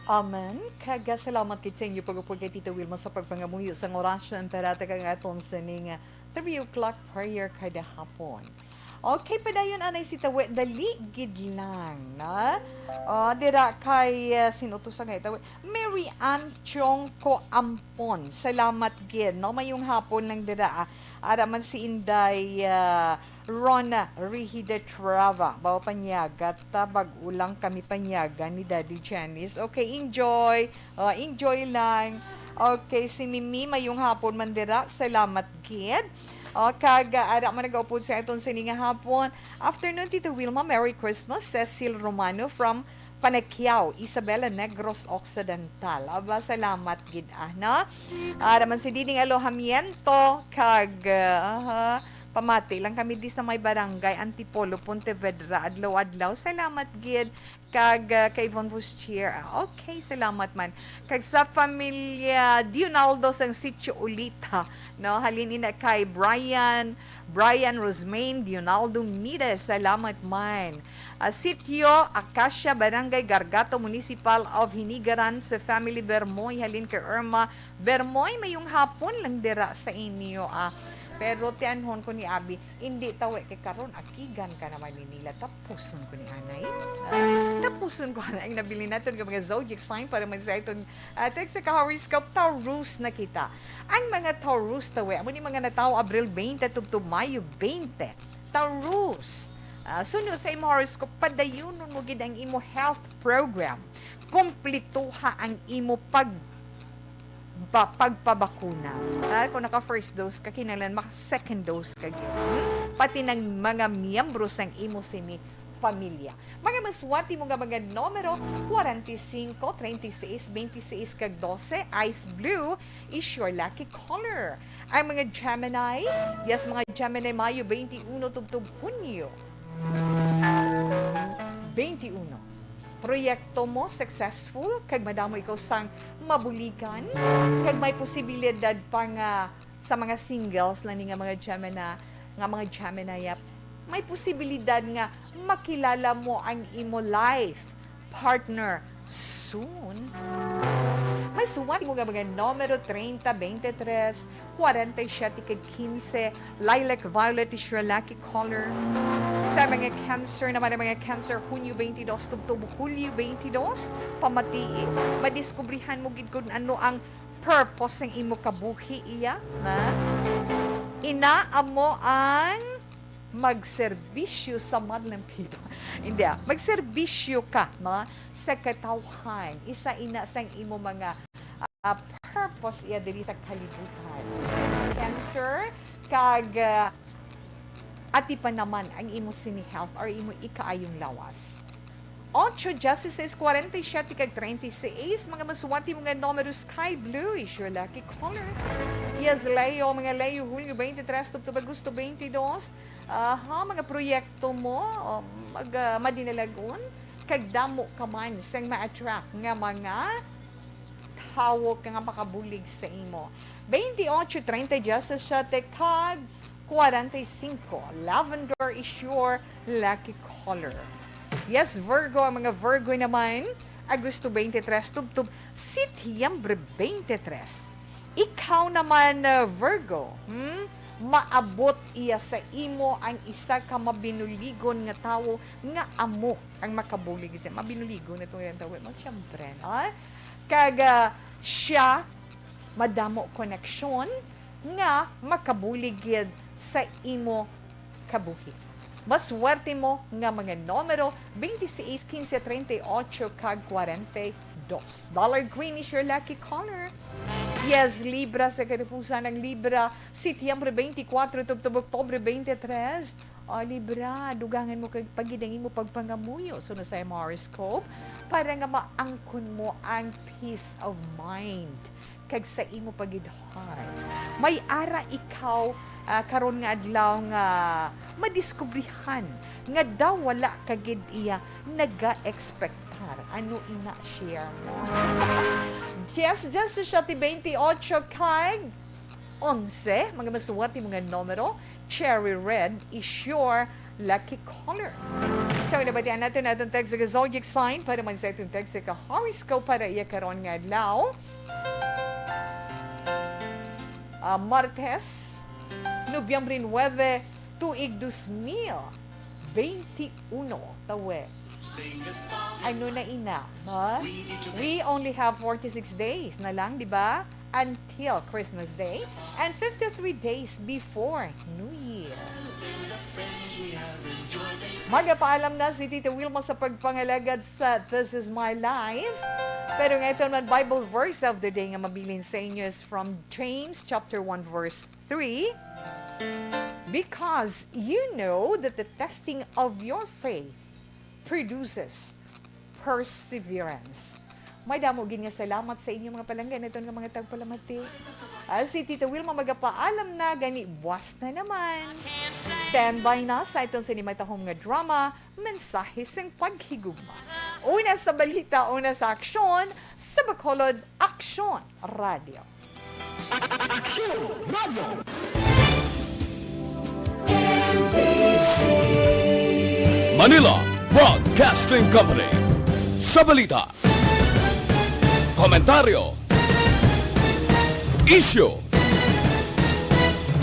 Amen. Kag salamat gid sa inyo pag-upod kay Tita Wilma sa pagpangamuyo sang orasyon para kang aton sining three o'clock prayer kada hapon. Okay, padayon anay si Tawe, dali gid lang, na? Oh, dira kay, uh, sino to sa ngay Tawe? Mary Ann Chongco Ampon. Salamat gid, no? Mayong hapon lang dira, ah. Ara man si Inday, ah, Rona Rihida Trava. Bawa panyaga ta, bag-o lang kami panyaga ni Daddy Janice. Okay, enjoy. Oh, enjoy lang. Okay, si Mimi, mayong hapon man dira. Salamat gid. Oh, kag, ah, ara man nagaupod sa aton sini nga hapon. Afternoon, Tita Wilma. Merry Christmas. Cecil Romano from Panaquiao, Isabela Negros Occidental. Aba, salamat gid, ah, no? Ah, naman si Diding Alojamiento, kag, ah, aha, pamati lang kami di sa may barangay Antipolo, Pontevedra, adlaw-adlaw. Salamat gid, kag, ah, kay Yvonne Bustier. Ah, okay, salamat man. Kag sa pamilya Dionaldo sang Sitio Ulita, no? Halin ina kay Brian, Brian Rosmain Dionaldo Mires, salamat man. Ah, Sitio Acacia, Barangay Gargato, Municipal of Hinigaran, sa family Bermoy, halin kay Irma Bermoy, mayong hapon lang dira sa inyo, ah. Pero tianhon ko ni Abi, hindi tawi kay karon, akigan ka naman ni nila. Tapuson ko ni anay. Ah, tapuson ko anay ang nabilin naton nga mga zodiac sign para man sa iton, ah, text sa ka-horoscope, Taurus na kita. Ang mga Taurus, tawi, amo ni mga natawo Abril twenty tubtob Mayo twenty. Taurus, ah, suno sa imo horoscope, padayunon mo gid ang imo health program. Kumplituha ang imo pag-, pa-, pagpabakuna. Ah, kung naka first dose ka, kinahanglan maka second dose ka gid. Hmm? Pati ng mga miyembro sang imo sini pamilya. Mga maswati mo nga mga numero, forty-five, thirty-six, twenty-six, kag doce, ice blue is your lucky color. Ang mga Gemini, yes, mga Gemini, Mayo twenty-one tubtob Hunyo twenty-one. Proyekto mo successful, kag madamo ikaw sang mabuligan, kag may posibilidad pa nga sa mga singles lang ni nga mga Gemini, nga mga Gemini, yap, may posibilidad nga makilala mo ang imo life partner soon. Maswati mo nga mga numero treinta, veintitrés, cuarenta y siete, kag quince. Lilac violet is your lucky color. Sa mga Cancer naman, ang mga Cancer, Hunyo twenty-two tubtob Hulyo twenty-two, pamatii, madiskubrihan mo gid kung ano ang purpose ng imo kabuhi, iya, na? Ina, amo ang magserbisyo sa madlang piba. Hindi, ah. Magserbisyo ka, no, sa katawhan. Isa ina sang imo mga, ah, purpose iya diri sa kalibutan. Cancer, kag, ah, atipan naman ang imo sini health or imo ikaayong lawas. Ocho, dieciséis, cuarenta y siete, kag treinta y seis, mga maswati mo nga numero, sky blue is your lucky color. Yes, Leo, mga Leo, Hulyo twenty-tres tubtob Agosto twenty-dos. Aha, mga proyekto mo, um, mag, ah, madinalagon, kag damo ka man sang ma-attract nga mga tawo ka nga makabulig sa imo. Twenty-eight, treinta, diecisiete, kag cuarenta y cinco. Lavender is your lucky color. Yes, Virgo, ang mga Virgo naman, Agosto twenty-tres tubtob Setyembre twenty-tres. Ikaw naman, uh, Virgo, hmm? Maabot iya sa imo ang isa ka mabinuligon nga tawo nga amo ang makabulig sa mabinuligon na itong tawo. Mag-, siyempre, no? Kag, uh, siya, madamo koneksyon nga makabulig gid sa imo kabuhi. Maswerte mo nga mga numero, twenty-six, quince, treinta y ocho, kag cuarenta y dos. Dollar green is your lucky color. Yes, Libra, sa katapusan ng Libra, Setyembre twenty-four tubtob Oktubre twenty-three. O, Libra, dugangan mo kag pagid ang imo pagpangamuyo suno sa imo horoscope para nga maangkon mo ang peace of mind kag sa imo pagid heart. May ara ikaw, ah, karon nga adlaw nga madiskubrihan nga daw wala ka gid iya naga-expectar. Ano ina, share mo? Yes, just sa twenty-eight kag onse, mga maswerte mo nga numero, cherry red is your lucky color. So, nabatian nato na atong text sa zodiac sign para man sa atong text sa horoscope para iya karon nga adlaw. Ah, Martes, Nobyembre nuebe, tuig dos mil benti uno. Tawe. Ano na ina? Mas, we only have forty-six days na lang, di ba? Until Christmas Day and fifty-three days before New Year. Magapaalam na si Tita Wilma sa pagpangalagad sa This Is My Life. Pero nga ito naman, Bible verse of the day nga mabilin sa inyo is from James chapter one verse three. Because you know that the testing of your faith produces perseverance. May damo gid nga salamat sa inyo, mga palangga, naton nga mga tagpalamati. Ah, si Tita Wilma magapaalam na, gani buwas na naman. Standby na sa itong sinimatahom nga drama, Mensahe sing Paghigugma. Una sa balita, una sa aksyon, sa Bacolod Aksyon Radio. Aksyon Radio. Manila Broadcasting Company. Sa balita, komentaryo, isyu,